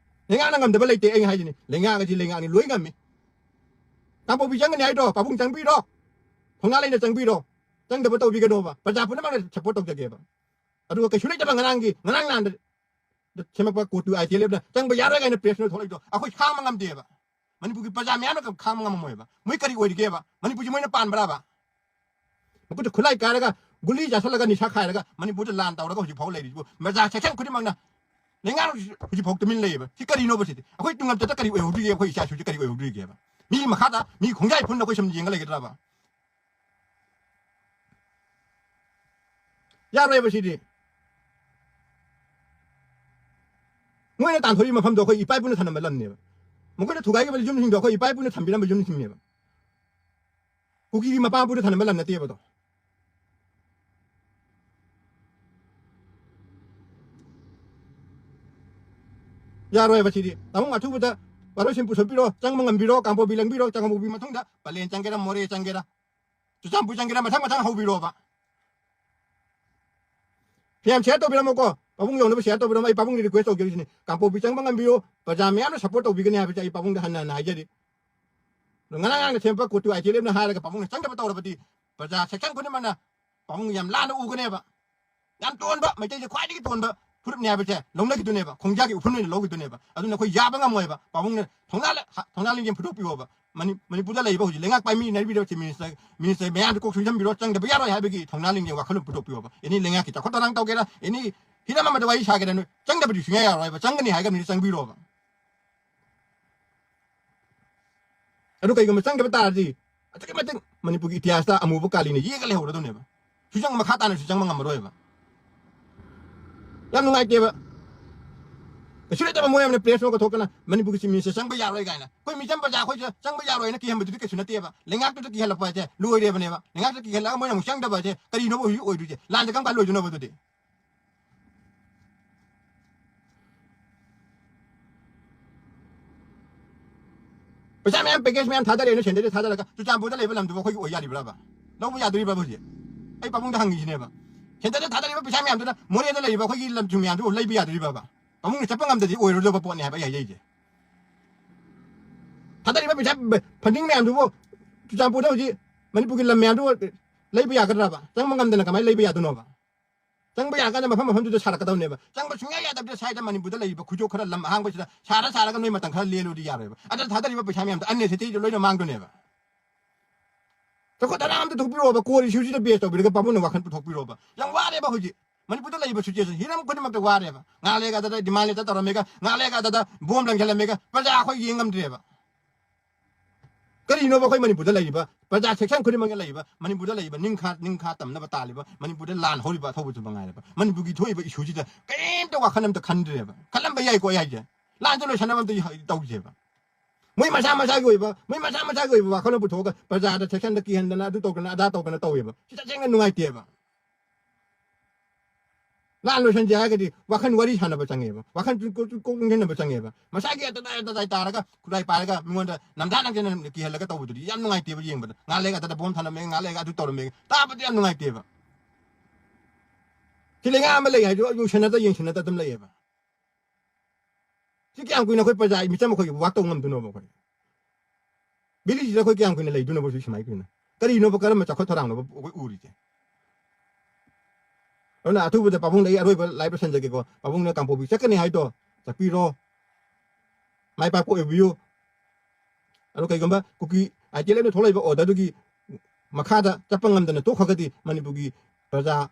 ꯂꯩꯉꯥꯛꯅ ꯉꯝꯗꯕ ꯂꯩꯇꯦ, ꯑꯩ ꯍꯥꯏꯁꯤꯅꯤ꯫ ꯂꯩꯉꯥꯛ ꯑꯁꯤ ꯂꯩꯉꯥꯛꯅꯤ, ꯂꯣꯏ ꯉꯝꯃꯤ꯫ ꯀꯥꯡꯄꯣꯛꯄꯤ ꯆꯪꯒꯅꯤ ꯍꯥꯏꯗ꯭ꯔꯣ? ꯄꯥꯕꯨꯡ ꯆꯪꯕꯤꯔꯣ꯫ ꯊꯧꯅꯥ ꯂꯩꯅ ꯆꯪꯕꯤꯔꯣ꯫ ꯆꯪꯗꯕ ꯇꯧꯕꯤꯒꯅꯣꯕ꯫ ꯄ꯭ꯔꯖꯥ ꯄꯨꯝꯅꯃꯛꯅ ꯁꯞꯄꯣꯔꯠ ꯇꯧꯖꯒꯦꯕ꯫ ꯑꯗꯨꯒ ꯀꯩꯁꯨ ꯂꯩꯇꯕ ꯉꯔꯥꯡꯒꯤ, ꯉꯔꯥꯡ ꯅꯍꯥꯟꯗ ꯁꯦꯝꯃꯛꯄ ꯀꯣꯇꯨ ꯑꯥꯏ ꯇꯤ ꯑꯦꯜ ꯑꯦꯐꯅ ꯆꯪꯕ ꯌꯥꯔꯣꯏ ꯀꯥꯏꯅ ꯄ꯭ꯔꯦꯁꯅ ꯊꯣꯛꯂꯛꯏꯗꯣ ꯑꯩꯈꯣꯏ ꯈꯥꯡꯕ ꯉꯝꯗꯦꯕ꯫ ꯃꯅꯤꯄꯨꯔꯒꯤ ꯄ꯭ꯔꯖꯥ ꯃꯌꯥꯝꯅ ꯈꯥꯡꯕ ꯉꯝꯃꯝꯃꯣꯏꯕ꯫ ꯃꯣꯏ ꯀꯔꯤ ꯑꯣꯏꯔꯤꯒꯦꯕ? ꯃꯅꯤꯄꯨꯔꯁꯤ ꯃꯣꯏꯅ ꯄꯥꯟꯕ꯭ꯔꯥꯕ? ꯃꯈꯨꯠꯇ ꯈꯨꯠꯂꯥꯏ ꯀꯥꯏꯔꯒ, ꯒꯨꯂꯤ ꯆꯥꯁꯤꯜꯂꯒ, ꯅꯤꯁꯥ ꯈꯥꯏꯔꯒ ꯃꯅꯤꯄꯨꯔꯗ ꯂꯥꯟ ꯇꯧꯔꯒ ꯍꯧꯖꯤꯛ ꯐꯥꯎ ꯂꯩꯔꯤꯁꯤꯕꯨ ꯄ꯭ꯔꯖꯥ ꯁꯦꯛꯁꯟ ꯈꯨꯗꯤꯡꯃꯛꯅ ꯂꯩꯉꯥꯛ ꯍꯧꯖꯤꯛ ꯐꯥꯎ ꯇꯨꯃꯤꯟ ꯂꯩꯌꯦꯕ꯫ ꯁꯤ ꯀꯔꯤꯅꯣꯕ ꯁꯤꯗꯤ? ꯑꯩꯈꯣꯏ ꯇꯨꯡꯂꯝꯆꯠꯇ ꯀꯔꯤ ꯑꯣꯏꯍꯧꯗ꯭ꯔꯤꯒꯦ? ꯑꯩꯈꯣꯏ ꯏꯆꯥ ꯏꯁꯨꯁꯤ ꯀꯔꯤ ꯑꯣꯏꯍꯧꯗ꯭ꯔꯤꯒꯦꯕ? ꯃꯤ ꯃꯈꯥꯗ, ꯃꯤ ꯈꯣꯡꯖꯥꯏ ꯐꯨꯟꯅ ꯑꯩꯈꯣꯏ ꯁꯨꯝ ꯌꯦꯡꯉ ꯂꯩꯒꯗ꯭ꯔꯕ? ꯌꯥꯔꯣꯏꯕ ꯁꯤꯗꯤ꯫ ꯃꯣꯏꯅ ꯇꯥꯟꯊꯣꯔꯛꯏ ꯃꯐꯝꯗꯣ ꯑꯩꯈꯣꯏ ꯏꯄꯥ ꯏꯄꯨꯅ ꯊꯝꯂꯝꯕ ꯂꯝꯅꯦꯕ꯫ ꯃꯈꯣꯏꯅ ꯊꯨꯒꯥꯏꯈꯤꯕ ꯌꯨꯝꯁꯤꯡꯗꯣ ꯑꯩꯈꯣꯏ ꯏꯄꯥ ꯏꯄꯨꯅ ꯊꯝꯕꯤꯔꯝꯕ ꯌꯨꯝꯁꯤꯡꯅꯦꯕ꯫ ꯀꯨꯀꯤꯒꯤ ꯃꯄꯥ ꯃꯄꯨꯅ ꯊꯝꯂꯝꯕ ꯂꯝ ꯅꯠꯇꯦꯕꯗꯣ꯫ ꯌꯥꯔꯣꯏꯕ ꯁꯤꯗꯤ꯫ ꯇꯥꯃꯣ ꯑꯊꯨꯕꯗ ꯋꯥꯔꯣꯏꯁꯤꯟ ꯄꯨꯊꯣꯛꯄꯤꯔꯣ, ꯆꯪꯕ ꯉꯝꯕꯤꯔꯣ, ꯀꯥꯡꯄꯣꯛꯄꯤ ꯂꯪꯕꯤꯔꯣ, ꯀꯥꯡꯄꯣꯛꯄꯤ ꯃꯇꯨꯡꯗ ꯄꯂꯦꯟ ꯆꯪꯒꯦꯔꯥ, ꯃꯣꯔꯦ ꯆꯪꯒꯦꯔꯥ, ꯆꯨꯔꯆꯥꯟꯄꯨꯔ ꯆꯪꯒꯦꯔꯥ, ꯃꯊꯪ ꯃꯊꯪ ꯍꯧꯕꯤꯔꯣꯕ꯫ ꯐꯦꯟ ꯁꯤꯌꯔ ꯇꯧꯕꯤꯔꯝꯃꯣꯀꯣ, ꯄꯥꯕꯨꯡ ꯌꯧꯅꯕ ꯁꯤꯌꯔ ꯇꯧꯕꯤꯔꯝꯃꯣ꯫ ꯑꯩ ꯄꯥꯕꯨꯡꯒꯤ ꯔꯤꯀ꯭ꯋꯦꯁ ꯇꯧꯖꯔꯤꯁꯤꯅꯤ, ꯀꯥꯡꯄꯣꯛꯄꯤ ꯆꯪꯕ ꯉꯝꯕꯤꯌꯨ, ꯄ꯭ꯔꯖꯥ ꯃꯌꯥꯝꯅ ꯁꯞꯄꯣꯔꯠ ꯇꯧꯕꯤꯒꯅꯤ ꯍꯥꯏꯕꯁꯦ ꯑꯩ ꯄꯥꯕꯨꯡꯗ ꯍꯟꯅ ꯍꯟꯅ ꯍꯥꯏꯖꯔꯤ꯫ ꯑꯗꯣ ꯉꯔꯥꯡ ꯉꯔꯥꯡꯅ ꯁꯦꯝꯕ ꯀꯣꯇꯨ ꯑꯥꯏ ꯇꯤ ꯑꯦꯜ ꯑꯦꯐꯅ ꯍꯥꯏꯔꯒ ꯄꯥꯕꯨꯡꯅ ꯆꯪꯗꯕ ꯇꯧꯔꯕꯗꯤ ꯄ꯭ꯔꯖꯥ ꯁꯦꯛꯁꯟ ꯈꯨꯗꯤꯡꯃꯛꯅ ꯄꯥꯕꯨꯡ ꯌꯥꯝ ꯂꯥꯟꯅ ꯎꯒꯅꯦꯕ꯫ ꯌꯥꯝ ꯇꯣꯟꯕ, ꯃꯩꯇꯩꯁꯦ ꯈ꯭ꯋꯥꯏꯗꯒꯤ ꯇꯣꯟꯕ ꯐꯨꯔꯨꯞꯅꯦ ꯍꯥꯏꯕꯁꯦ ꯂꯧꯅꯈꯤꯗꯣꯏꯅꯦꯕ, ꯈꯣꯡꯖꯥꯒꯤ ꯎꯐꯨꯟ ꯑꯣꯏꯅ ꯂꯧꯈꯤꯗꯣꯏꯅꯦꯕ꯫ ꯑꯗꯨꯅ ꯑꯩꯈꯣꯏ ꯌꯥꯕ ꯉꯝꯃꯣꯏꯕ꯫ ꯄꯥꯕꯨꯡꯅ ꯊꯧꯅꯥ ꯂ-, ꯍ-, ꯊꯧꯅꯥ ꯂꯤꯡꯖꯦꯜ ꯐꯨꯗꯣꯛꯄꯤꯌꯣꯕ꯫ ꯃꯅꯤ-, ꯃꯅꯤꯄꯨꯔꯗ ꯂꯩꯔꯤꯕ ꯍꯧꯖꯤꯛ ꯂꯩꯉꯥꯛ ꯄꯥꯏꯃꯤꯟꯅꯔꯤꯕ ꯆꯤꯐ ꯃꯤꯅꯤꯁꯇꯔ, ꯃꯤꯅꯤꯁꯇꯔ ꯃꯌꯥꯝꯁꯦ ꯀꯣꯛ ꯁꯨꯝ ꯁꯝꯕꯤꯔꯣ, ꯆꯪꯗꯕ ꯌꯥꯔꯣꯏ ꯍꯥꯏꯕꯒꯤ ꯊꯧꯅꯥ ꯂꯤꯡꯖꯦꯜ ꯋꯥꯈꯜꯂꯣꯟ ꯄꯨꯊꯣꯛꯄꯤꯌꯣꯕ꯫ ꯑꯦꯅꯤ ꯂꯩꯉꯥꯛꯀꯤ ꯆꯥꯎꯈꯠ ꯊꯧꯔꯥꯡ ꯇꯧꯒꯦꯔꯥ, ꯑꯦꯅꯤ ꯍꯤꯔꯝ ꯑꯃꯗ ꯋꯥꯔꯤ ꯁꯥꯒꯦꯔꯥ, ꯅꯣꯏ ꯆꯪꯗꯕꯗꯤ ꯁꯨꯡꯌꯥ ꯌꯥꯔꯣꯏꯕ꯫ ꯆꯪꯒꯅꯤ ꯍꯥꯏꯔꯒ ꯆꯪꯕꯤꯔꯣꯕ꯫ ꯑꯗꯨ ꯀꯩꯒꯨꯝꯕ ꯆꯪꯗꯕ ꯇꯥꯔꯗꯤ ꯑꯗꯨꯛꯀꯤ ꯃꯇꯤꯛ ꯃꯅꯤꯄꯨꯔꯒꯤ ꯏꯇꯤꯍꯥꯁꯇ ꯑꯃꯨꯕ ꯀꯥꯂꯤꯅ ꯌꯦꯛꯑꯒ ꯂꯩꯍꯧꯔꯗꯧꯅꯦꯕ꯫ ꯁꯨꯖꯪ ꯃꯈꯥ ꯇꯥꯅꯁꯨ ꯆꯪꯕ ꯉꯝꯃꯔꯣꯏꯕ꯫ ꯌꯥꯝ ꯅꯨꯡꯉꯥꯏꯇꯦꯕ꯫ ꯀꯩꯁꯨ ꯂꯩꯇꯕ ꯃꯣꯏ ꯑꯃꯅ ꯄ꯭ꯔꯦꯁ ꯅꯣꯠꯀ ꯊꯣꯛꯇꯅ ꯃꯅꯤꯄꯨꯔꯒꯤ ꯆꯤꯐ ꯃꯤꯅꯤꯁꯇꯔ ꯆꯪꯕ ꯌꯥꯔꯣꯏ ꯀꯥꯏꯅ꯫ ꯑꯩꯈꯣꯏ ꯃꯤꯆꯝ ꯄ꯭ꯔꯖꯥ ꯑꯩꯈꯣꯏꯁꯦ ꯆꯪꯕ ꯌꯥꯔꯣꯏꯅ ꯀꯤꯍꯟꯕꯗꯨꯗꯤ ꯀꯩꯁꯨ ꯅꯠꯇꯦꯕ꯫ ꯂꯩꯉꯥꯛꯇꯨꯗ ꯀꯤꯍꯜꯂꯛꯄ ꯍꯥꯏꯁꯦ ꯂꯣꯏꯔꯦꯕꯅꯦꯕ꯫ ꯂꯩꯉꯥꯛꯇ ꯀꯤꯍꯜꯂꯒ ꯃꯣꯏꯅ ꯑꯃꯨꯛ ꯆꯪꯗꯕ ꯍꯥꯏꯁꯦ ꯀꯔꯤꯅꯣꯕ ꯍꯧꯖꯤꯛ ꯑꯣꯏꯗꯣꯏꯁꯦ? ꯂꯥꯟꯁꯦ ꯀꯔꯝ ꯀꯥꯟ ꯂꯣꯏꯗꯣꯏꯅꯣꯕ ꯑꯗꯨꯗꯤ? ꯄꯩꯁꯥ ꯃꯌꯥꯝ, ꯄꯦꯀꯦꯖ ꯃꯌꯥꯝ ꯊꯥꯗꯔꯦꯅ ꯁꯦꯟꯇꯔꯗ ꯊꯥꯗꯔꯒ ꯆꯨꯔꯆꯥꯟꯄꯨꯔꯗ ꯂꯩꯕ ꯂꯝꯗꯨꯕꯨ ꯑꯩꯈꯣꯏꯒꯤ ꯑꯣꯏ ꯌꯥꯔꯤꯕ꯭ꯔꯕ? ꯂꯧꯕ ꯌꯥꯗꯣꯔꯤꯕ꯭ꯔꯕ ꯍꯧꯖꯤꯛ? ꯑꯩ ꯄꯥꯕꯨꯡꯗ ꯍꯪꯉꯤꯁꯤꯅꯦꯕ꯫ ꯁꯦꯟꯇꯔꯗ ꯊꯥꯗꯔꯤꯕ ꯄꯩꯁꯥ ꯃꯌꯥꯝꯗꯨꯅ ꯃꯣꯔꯦꯗ ꯂꯩꯔꯤꯕ ꯑꯩꯈꯣꯏꯒꯤ ꯂꯝꯁꯤꯡ ꯃꯌꯥꯝꯗꯨꯕꯨ ꯂꯩꯕ ꯌꯥꯗꯣꯔꯤꯕ꯭ꯔꯕ? ꯄꯥꯕꯨꯡꯅ ꯆꯠꯄ ꯉꯝꯗ꯭ꯔꯗꯤ ꯑꯣꯏꯔꯣꯏꯗꯕ ꯄꯣꯠꯅꯤ ꯍꯥꯏꯕ ꯑꯩ ꯍꯥꯏꯖꯩꯁꯦ꯫ ꯊꯥꯗꯔꯤꯕ ꯄꯩꯁꯥ, ꯐꯟꯗꯤꯡ ꯃꯌꯥꯝꯗꯨꯕꯨ ꯆꯨꯔꯆꯥꯟꯄꯨꯔꯗ ꯍꯧꯖꯤꯛ ꯃꯅꯤꯄꯨꯔꯒꯤ ꯂꯝ ꯃꯌꯥꯝꯗꯨꯕꯨ ꯂꯩꯕ ꯌꯥꯒꯗ꯭ꯔꯕ? ꯆꯪꯕ ꯉꯝꯗꯅ ꯀꯃꯥꯏꯅ ꯂꯩꯕ ꯌꯥꯗꯣꯏꯅꯣꯕ? ꯆꯪꯕ ꯌꯥꯔꯀꯥꯟꯗ ꯃꯐꯝ ꯃꯐꯝꯗꯨꯗ ꯁꯥꯔꯛꯀꯗꯧꯅꯦꯕ꯫ ꯆꯪꯕ ꯁꯨꯡꯌꯥ ꯌꯥꯗꯕꯗ ꯁ꯭ꯋꯥꯏꯗ ꯃꯅꯤꯄꯨꯔꯗ ꯂꯩꯔꯤꯕ ꯈꯨꯖꯣꯞ ꯈꯔ ꯂꯝ ꯑꯍꯥꯡꯕꯁꯤꯗ ꯁꯥꯔ ꯁꯥꯔꯒ ꯅꯣꯏ ꯃꯇꯝ ꯈꯔ ꯂꯦꯜꯂꯨꯗꯤ ꯌꯥꯔꯣꯏꯕ꯫ ꯑꯗ ꯊꯥꯗꯔꯤꯕ ꯄꯩꯁꯥ ꯃꯌꯥꯝꯗꯣ unnecessary ꯂꯣꯏꯅ ꯃꯥꯡꯗꯣꯏꯅꯦꯕ꯫ ꯆꯥꯎꯈꯠ ꯊꯧꯔꯥꯡ ꯑꯝꯇ ꯊꯣꯛꯄꯤꯔꯛꯑꯣꯕ, core issue ꯁꯤꯗ base ꯇꯧꯕꯤꯔꯒ ꯄꯥꯕꯨꯡꯅ ꯋꯥꯈꯜ ꯄꯨꯊꯣꯛꯄꯤꯔꯛꯑꯣꯕ꯫ ꯌꯥꯝ ꯋꯥꯔꯦꯕ ꯍꯧꯖꯤꯛ ꯃꯅꯤꯄꯨꯔꯗ ꯂꯩꯔꯤꯕ situation ꯍꯤꯔꯝ ꯈꯨꯗꯤꯡꯃꯛꯇ ꯋꯥꯔꯦꯕ꯫ ꯉꯥꯏꯍꯥꯛ ꯂꯩꯔꯒ ꯑꯗꯨꯗ demand letter ꯇꯧꯔꯝꯃꯦꯒ, ꯉꯥꯏꯍꯥꯛ ꯂꯩꯔꯒ ꯑꯗꯨꯗ ꯕꯣꯝ ꯂꯪꯁꯤꯜꯂꯝꯃꯦꯒ, ꯄ꯭ꯔꯖꯥ ꯑꯩꯈꯣꯏ ꯌꯦꯡ ꯉꯝꯗ꯭ꯔꯦꯕ꯫ ꯀꯔꯤꯅꯣꯕ ꯑꯩꯈꯣꯏ ꯃꯅꯤꯄꯨꯔꯗ ꯂꯩꯔꯤꯕ ꯄ꯭ꯔꯖꯥ section ꯈꯨꯗꯤꯡꯃꯛꯅ ꯂꯩꯔꯤꯕ, ꯃꯅꯤꯄꯨꯔꯗ ꯂꯩꯔꯤꯕ ꯅꯤꯡꯈꯥ ꯅꯤꯡꯈꯥ ꯇꯝꯅꯕ ꯇꯥꯜꯂꯤꯕ, ꯃꯅꯤꯄꯨꯔꯗ ꯂꯥꯟ ꯍꯧꯔꯤꯕ ꯑꯊꯧꯕꯁꯨ ꯃꯉꯥꯏꯔꯦꯕ, ꯃꯅꯤꯄꯨꯔꯒꯤ ꯊꯣꯛꯏꯕ issue ꯁꯤꯗ ꯀꯔꯤꯝꯇ ꯋꯥꯈꯜ ꯑꯝꯇ ꯈꯟꯗ꯭ꯔꯦꯕ? ꯈꯜꯂꯝꯕ ꯌꯥꯏꯀꯣ ꯑꯩ ꯍꯥꯏꯁꯦ, ꯂꯥꯟꯁꯦ ꯂꯣꯏꯁꯟꯅꯕ ꯑꯝꯇ ꯇꯧꯁꯦꯕ꯫ ꯃꯣꯏ ꯃꯁꯥ ꯃꯁꯥꯒꯤ ꯑꯣꯏꯕ, ꯃꯣꯏ ꯃꯁꯥ ꯃꯁꯥꯒꯤ ꯑꯣꯏꯕ ꯋꯥꯈꯜ ꯑꯃ ꯄꯨꯊꯣꯛꯑꯒ ꯄ꯭ꯔꯖꯥꯗ section ꯗ ꯀꯤꯍꯟꯗꯅ, ꯑꯗꯨ ꯇꯧꯗꯅ ꯑꯗꯥ ꯇꯧꯗꯅ ꯇꯧꯋꯦꯕ꯫ ꯁꯤ ꯇꯁꯦꯡꯅ ꯅꯨꯡꯉꯥꯏꯇꯦꯕ꯫ ꯂꯥꯟ ꯂꯣꯏꯁꯟꯁꯦ ꯍꯥꯏꯔꯒꯗꯤ ꯋꯥꯈꯜ ꯋꯥꯔꯤ ꯁꯥꯟꯅꯕ ꯆꯪꯉꯦꯕ, ꯋꯥꯈꯜ ꯀꯣꯛ ꯀꯣꯛ ꯅꯤꯡꯁꯤꯟꯅꯕ ꯆꯪꯉꯦꯕ꯫ ꯃꯁꯥꯒꯤ ꯑꯇꯗꯥꯏ ꯑꯇꯗꯥꯏ ꯇꯥꯔꯒ ꯈꯨꯠꯂꯥꯏ ꯄꯥꯏꯔꯒ ꯃꯤꯉꯣꯟꯗ ꯅꯝꯊꯥꯛ ꯅꯝꯊꯤꯅ ꯀꯤꯍꯜꯂꯒ ꯇꯧꯕꯗꯨꯗꯤ ꯌꯥꯝ ꯅꯨꯡꯉꯥꯏꯇꯦꯕ ꯌꯦꯡꯕꯗ꯫ ꯉꯥꯏꯍꯥꯛ ꯂꯩꯔꯒ ꯑꯗꯨꯗ ꯕꯣꯝ ꯊꯥꯅꯝꯃꯦ, ꯉꯥꯏꯍꯥꯛ ꯂꯩꯔꯒ ꯑꯗꯨ ꯇꯧꯔꯝꯃꯦ, ꯇꯥꯕꯗ ꯌꯥꯝ ꯅꯨꯡꯉꯥꯏꯇꯦꯕ꯫ ꯁꯤ ꯂꯩꯉꯥꯛ ꯑꯃ ꯂꯩ ꯍꯥꯏꯗꯣ ꯌꯦꯡꯁꯤꯟꯅꯗ ꯌꯦꯡꯁꯤꯟꯅꯗ ꯑꯗꯨꯝ ꯂꯩꯌꯦꯕ꯫ ꯁꯤ ꯀꯌꯥꯝ ꯀꯨꯏꯅ ꯑꯩꯈꯣꯏ ꯄ꯭ꯔꯖꯥ ꯃꯤꯆꯝ ꯑꯩꯈꯣꯏꯒꯤ ꯋꯥꯛ ꯇꯧ ꯉꯝꯗꯣꯏꯅꯣꯕ ꯑꯩꯈꯣꯏ? ꯚꯤꯂꯦꯖꯁꯤꯗ ꯑꯩꯈꯣꯏ ꯀꯌꯥꯝ ꯀꯨꯏꯅ ꯂꯩꯗꯣꯏꯅꯣꯕ ꯍꯧꯖꯤꯛ ꯁꯨꯃꯥꯏꯅ ꯀꯨꯏꯅ? ꯀꯔꯤꯅꯣꯕ, ꯀꯔꯝꯕ ꯆꯥꯎꯈꯠ ꯊꯧꯔꯥꯡꯅꯣꯕ ꯑꯩꯈꯣꯏ ꯎꯔꯤꯁꯦ? ꯑꯗꯨꯅ ꯑꯊꯨꯕꯗ ꯄꯥꯕꯨꯡꯗ ꯑꯩ ꯑꯔꯣꯏꯕ ꯂꯥꯏꯞ ꯂꯣꯏꯁꯟꯖꯒꯦꯀꯣ꯫ ꯄꯥꯕꯨꯡꯅ ꯀꯥꯡꯄꯣꯛꯄꯤ ꯆꯠꯀꯅꯤ ꯍꯥꯏꯗꯣ ꯆꯠꯄꯤꯔꯣ, ꯃꯥꯏ ꯄꯥꯛꯄ ꯑꯣꯏꯕꯤꯌꯨ꯫ ꯑꯗꯣ ꯀꯩꯒꯨꯝꯕ ꯀꯨꯀꯤ ITLF ꯅ ꯊꯣꯛꯂꯛꯏꯕ order ꯗꯨꯒꯤ ꯃꯈꯥꯗ ꯆꯠꯄ ꯉꯝꯗꯅ ꯇꯣꯛꯈ꯭ꯔꯒꯗꯤ ꯃꯅꯤꯄꯨꯔꯒꯤ ꯄ꯭ꯔꯖꯥ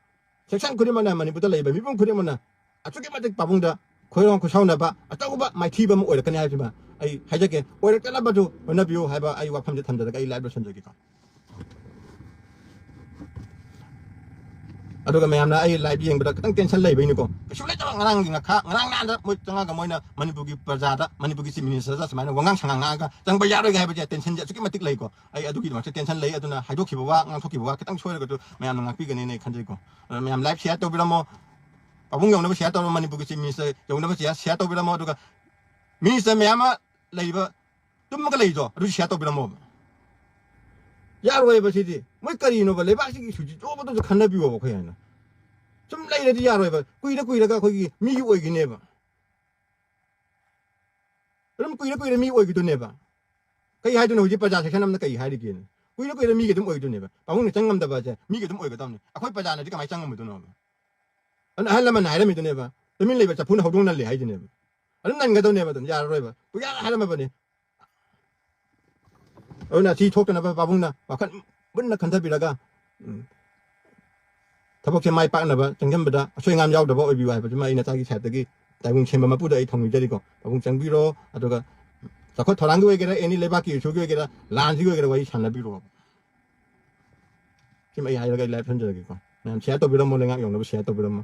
section ꯈꯨꯗꯤꯡꯃꯛꯅ, ꯃꯅꯤꯄꯨꯔꯗ ꯂꯩꯔꯤꯕ ꯃꯤꯄꯨꯝ ꯈꯨꯗꯤꯡꯃꯛꯅ ꯑꯁꯨꯛꯀꯤ ꯃꯇꯤꯛ ꯄꯥꯕꯨꯡꯗ ꯈꯣꯏꯔꯥꯡ ꯈꯣꯏꯁꯥꯎꯅꯕ ꯑꯆꯧꯕ ꯃꯥꯏꯊꯤꯕ ꯑꯃ ꯑꯣꯏꯔꯛꯀꯅꯤ ꯍꯥꯏꯕꯁꯤꯃ ꯑꯩ ꯍꯥꯏꯖꯒꯦ꯫ ꯑꯣꯏꯔꯛꯇꯅꯕꯁꯨ ꯍꯣꯠꯅꯕꯤꯌꯨ ꯍꯥꯏꯕ ꯑꯩ ꯋꯥꯐꯝꯁꯦ ꯊꯝꯖꯔꯒ ꯑꯩ ꯂꯥꯏꯞ ꯂꯣꯏꯁꯤꯟꯖꯒꯦꯀꯣ꯫ ꯑꯗꯨꯒ ꯃꯌꯥꯝꯅ ꯑꯩ ꯂꯥꯏꯚ ꯌꯦꯡꯕꯗ ꯈꯤꯇꯪ ꯇꯦꯟꯁꯟ ꯂꯩꯕꯩꯅꯤꯀꯣ꯫ ꯀꯩꯁꯨ ꯂꯩꯇꯕ, ꯉꯔꯥꯡꯒꯤ ꯉꯈꯥ, ꯉꯔꯥꯡ ꯅꯍꯥꯟꯗ ꯃꯣꯏ ꯆꯪꯉꯒ ꯃꯣꯏꯅ ꯃꯅꯤꯄꯨꯔꯒꯤ ꯄ꯭ꯔꯖꯥꯗ, ꯃꯅꯤꯄꯨꯔꯒꯤ ꯆꯤꯐ ꯃꯤꯅꯤꯁꯇꯔꯗ ꯁꯨꯃꯥꯏꯅ ꯋꯥꯉꯥꯡ ꯁꯉꯥꯡ ꯉꯥꯡꯉꯒ ꯆꯪꯕ ꯌꯥꯔꯣꯏꯒ ꯍꯥꯏꯕꯁꯦ ꯇꯦꯟꯁꯟꯁꯦ ꯑꯁꯨꯛꯀꯤ ꯃꯇꯤꯛ ꯂꯩꯀꯣ꯫ ꯑꯩ ꯑꯗꯨꯒꯤꯗꯃꯛꯇ ꯇꯦꯟꯁꯟ ꯂꯩ꯫ ꯑꯗꯨꯅ ꯍꯥꯏꯗꯣꯛꯈꯤꯕ ꯋꯥ, ꯉꯥꯡꯊꯣꯛꯈꯤꯕ ꯋꯥ ꯈꯤꯇꯪ ꯁꯣꯏꯔꯒꯁꯨ ꯃꯌꯥꯝꯅ ꯉꯥꯛꯄꯤꯒꯅꯤꯅ ꯑꯩ ꯈꯟꯖꯩꯀꯣ꯫ ꯑꯗꯨꯅ ꯃꯌꯥꯝ ꯂꯥꯏꯚ ꯁꯤꯌꯥꯔ ꯇꯧꯕꯤꯔꯝꯃꯣ꯫ ꯄꯥꯕꯨꯡ ꯌꯧꯅꯕ ꯁꯤꯌꯥꯔ ꯇꯧꯔꯣ, ꯃꯅꯤꯄꯨꯔꯒꯤ ꯆꯤꯐ ꯃꯤꯅꯤꯁꯇꯔ ꯌꯧꯅꯕ ꯁꯤꯌꯥꯔ, ꯁꯤꯌꯥꯔ ꯇꯧꯕꯤꯔꯝꯃꯣ꯫ ꯑꯗꯨꯒ ꯃꯤꯅꯤꯁꯇꯔ ꯃꯌꯥꯝ ꯑꯃ ꯂꯩꯕ, ꯇꯨꯝꯃꯒ ꯂꯩꯗꯣ, ꯑꯗꯨ ꯁꯤꯌꯥꯔ ꯇꯧꯕꯤꯔꯝꯃꯣꯕ꯫ ꯌꯥꯔꯣꯏꯕ ꯁꯤꯗꯤ꯫ ꯃꯣꯏ ꯀꯔꯤꯅꯣꯕ? ꯂꯩꯕꯥꯛꯁꯤꯒꯤ ꯏꯁꯨꯁꯤ ꯆꯣꯞꯄꯗꯁꯨ ꯈꯟꯅꯕꯤꯌꯣꯕ ꯑꯩꯈꯣꯏ ꯍꯥꯏꯅ꯫ ꯁꯨꯝ ꯂꯩꯔꯗꯤ ꯌꯥꯔꯣꯏꯕ꯫ ꯀꯨꯏꯔ ꯀꯨꯏꯔꯒ ꯑꯩꯈꯣꯏꯒꯤ ꯃꯤꯒꯤ ꯑꯣꯏꯈꯤꯅꯦꯕ꯫ ꯑꯗꯨꯝ ꯀꯨꯏꯔ ꯀꯨꯏꯔ ꯃꯤ ꯑꯣꯏꯈꯤꯗꯣꯏꯅꯦꯕ꯫ ꯀꯩ ꯍꯥꯏꯗꯣꯏꯅꯣ? ꯍꯧꯖꯤꯛ ꯄ꯭ꯔꯖꯥ ꯁꯦꯛꯁꯟ ꯑꯃꯅ ꯀꯩ ꯍꯥꯏꯔꯤꯒꯦꯅ? ꯀꯨꯏꯔ ꯀꯨꯏꯔ ꯃꯤꯒꯤ ꯑꯗꯨꯝ ꯑꯣꯏꯈꯤꯗꯣꯏꯅꯦꯕ꯫ ꯄꯥꯕꯨꯡꯅ ꯆꯪ ꯉꯝꯗꯕ ꯍꯥꯏꯁꯦ ꯃꯤꯒꯤ ꯑꯗꯨꯝ ꯑꯣꯏꯒꯗꯕꯅꯤ꯫ ꯑꯩꯈꯣꯏ ꯄ꯭ꯔꯖꯥꯅꯗꯤ ꯀꯃꯥꯏꯅ ꯆꯪ ꯉꯝꯃꯣꯏꯗꯣꯏꯅꯣꯕ? ꯑꯗꯨꯅ ꯑꯍꯜ ꯂꯃꯟꯅ ꯍꯥꯏꯔꯝꯃꯤꯗꯨꯅꯦꯕ, "ꯇꯨꯃꯤꯟ ꯂꯩꯕ ꯆꯐꯨꯅ ꯍꯧꯗꯣꯡ ꯅꯜꯂꯤ" ꯍꯥꯏꯗꯨꯅꯦꯕ꯫ ꯑꯗꯨꯝ ꯅꯟꯒꯗꯧꯅꯦꯕ, ꯑꯗꯨꯝ ꯌꯥꯔꯔꯣꯏꯕ꯫ ꯄꯨꯌꯥ ꯍꯥꯏꯔꯝꯃꯕꯅꯤ꯫ ꯑꯗꯨꯅ ꯁꯤ ꯊꯣꯛꯇꯅꯕ ꯄꯥꯕꯨꯡꯅ ꯋꯥꯈꯜ ꯃꯨꯟꯅ ꯈꯟꯊꯕꯤꯔꯒ, ꯎꯝ, ꯊꯕꯛꯁꯦ ꯃꯥꯏ ꯄꯥꯛꯅꯕ ꯆꯪꯁꯤꯟꯕꯗ ꯑꯁꯣꯏ ꯑꯉꯥꯝ ꯌꯥꯎꯗꯕ ꯑꯣꯏꯕꯤꯌꯨ ꯍꯥꯏꯕꯁꯤꯃ ꯑꯩ ꯅꯆꯥꯒꯤ ꯁꯥꯏꯠꯇꯒꯤ ꯇꯥꯏꯕꯪ ꯁꯦꯝꯕ ꯃꯄꯨꯗ ꯑꯩ ꯊꯧꯅꯤꯖꯔꯤꯀꯣ꯫ ꯄꯥꯕꯨꯡ ꯆꯪꯕꯤꯔꯣ, ꯑꯗꯨꯒ ꯆꯥꯎꯈꯠ ꯊꯧꯔꯥꯡꯒꯤ ꯑꯣꯏꯒꯦꯔꯥ, ꯑꯦꯅꯤ ꯂꯩꯕꯥꯛꯀꯤ ꯏꯁꯨꯒꯤ ꯑꯣꯏꯒꯦꯔꯥ, ꯂꯥꯟꯁꯤꯒꯤ ꯑꯣꯏꯒꯦꯔꯥ ꯋꯥꯔꯤ ꯁꯥꯟꯅꯕꯤꯔꯣ꯫ ꯁꯤꯃ ꯑꯩ ꯍꯥꯏꯔꯒ ꯑꯩ ꯂꯥꯏꯐ ꯍꯟꯖꯔꯒꯦꯀꯣ꯫ ꯃꯌꯥꯝ ꯁꯤꯌꯥꯔ ꯇꯧꯕꯤꯔꯝꯃꯣ, ꯂꯩꯉꯥꯛ ꯌꯧꯅꯕ ꯁꯤꯌꯥꯔ ꯇꯧꯕꯤꯔꯝꯃꯣ꯫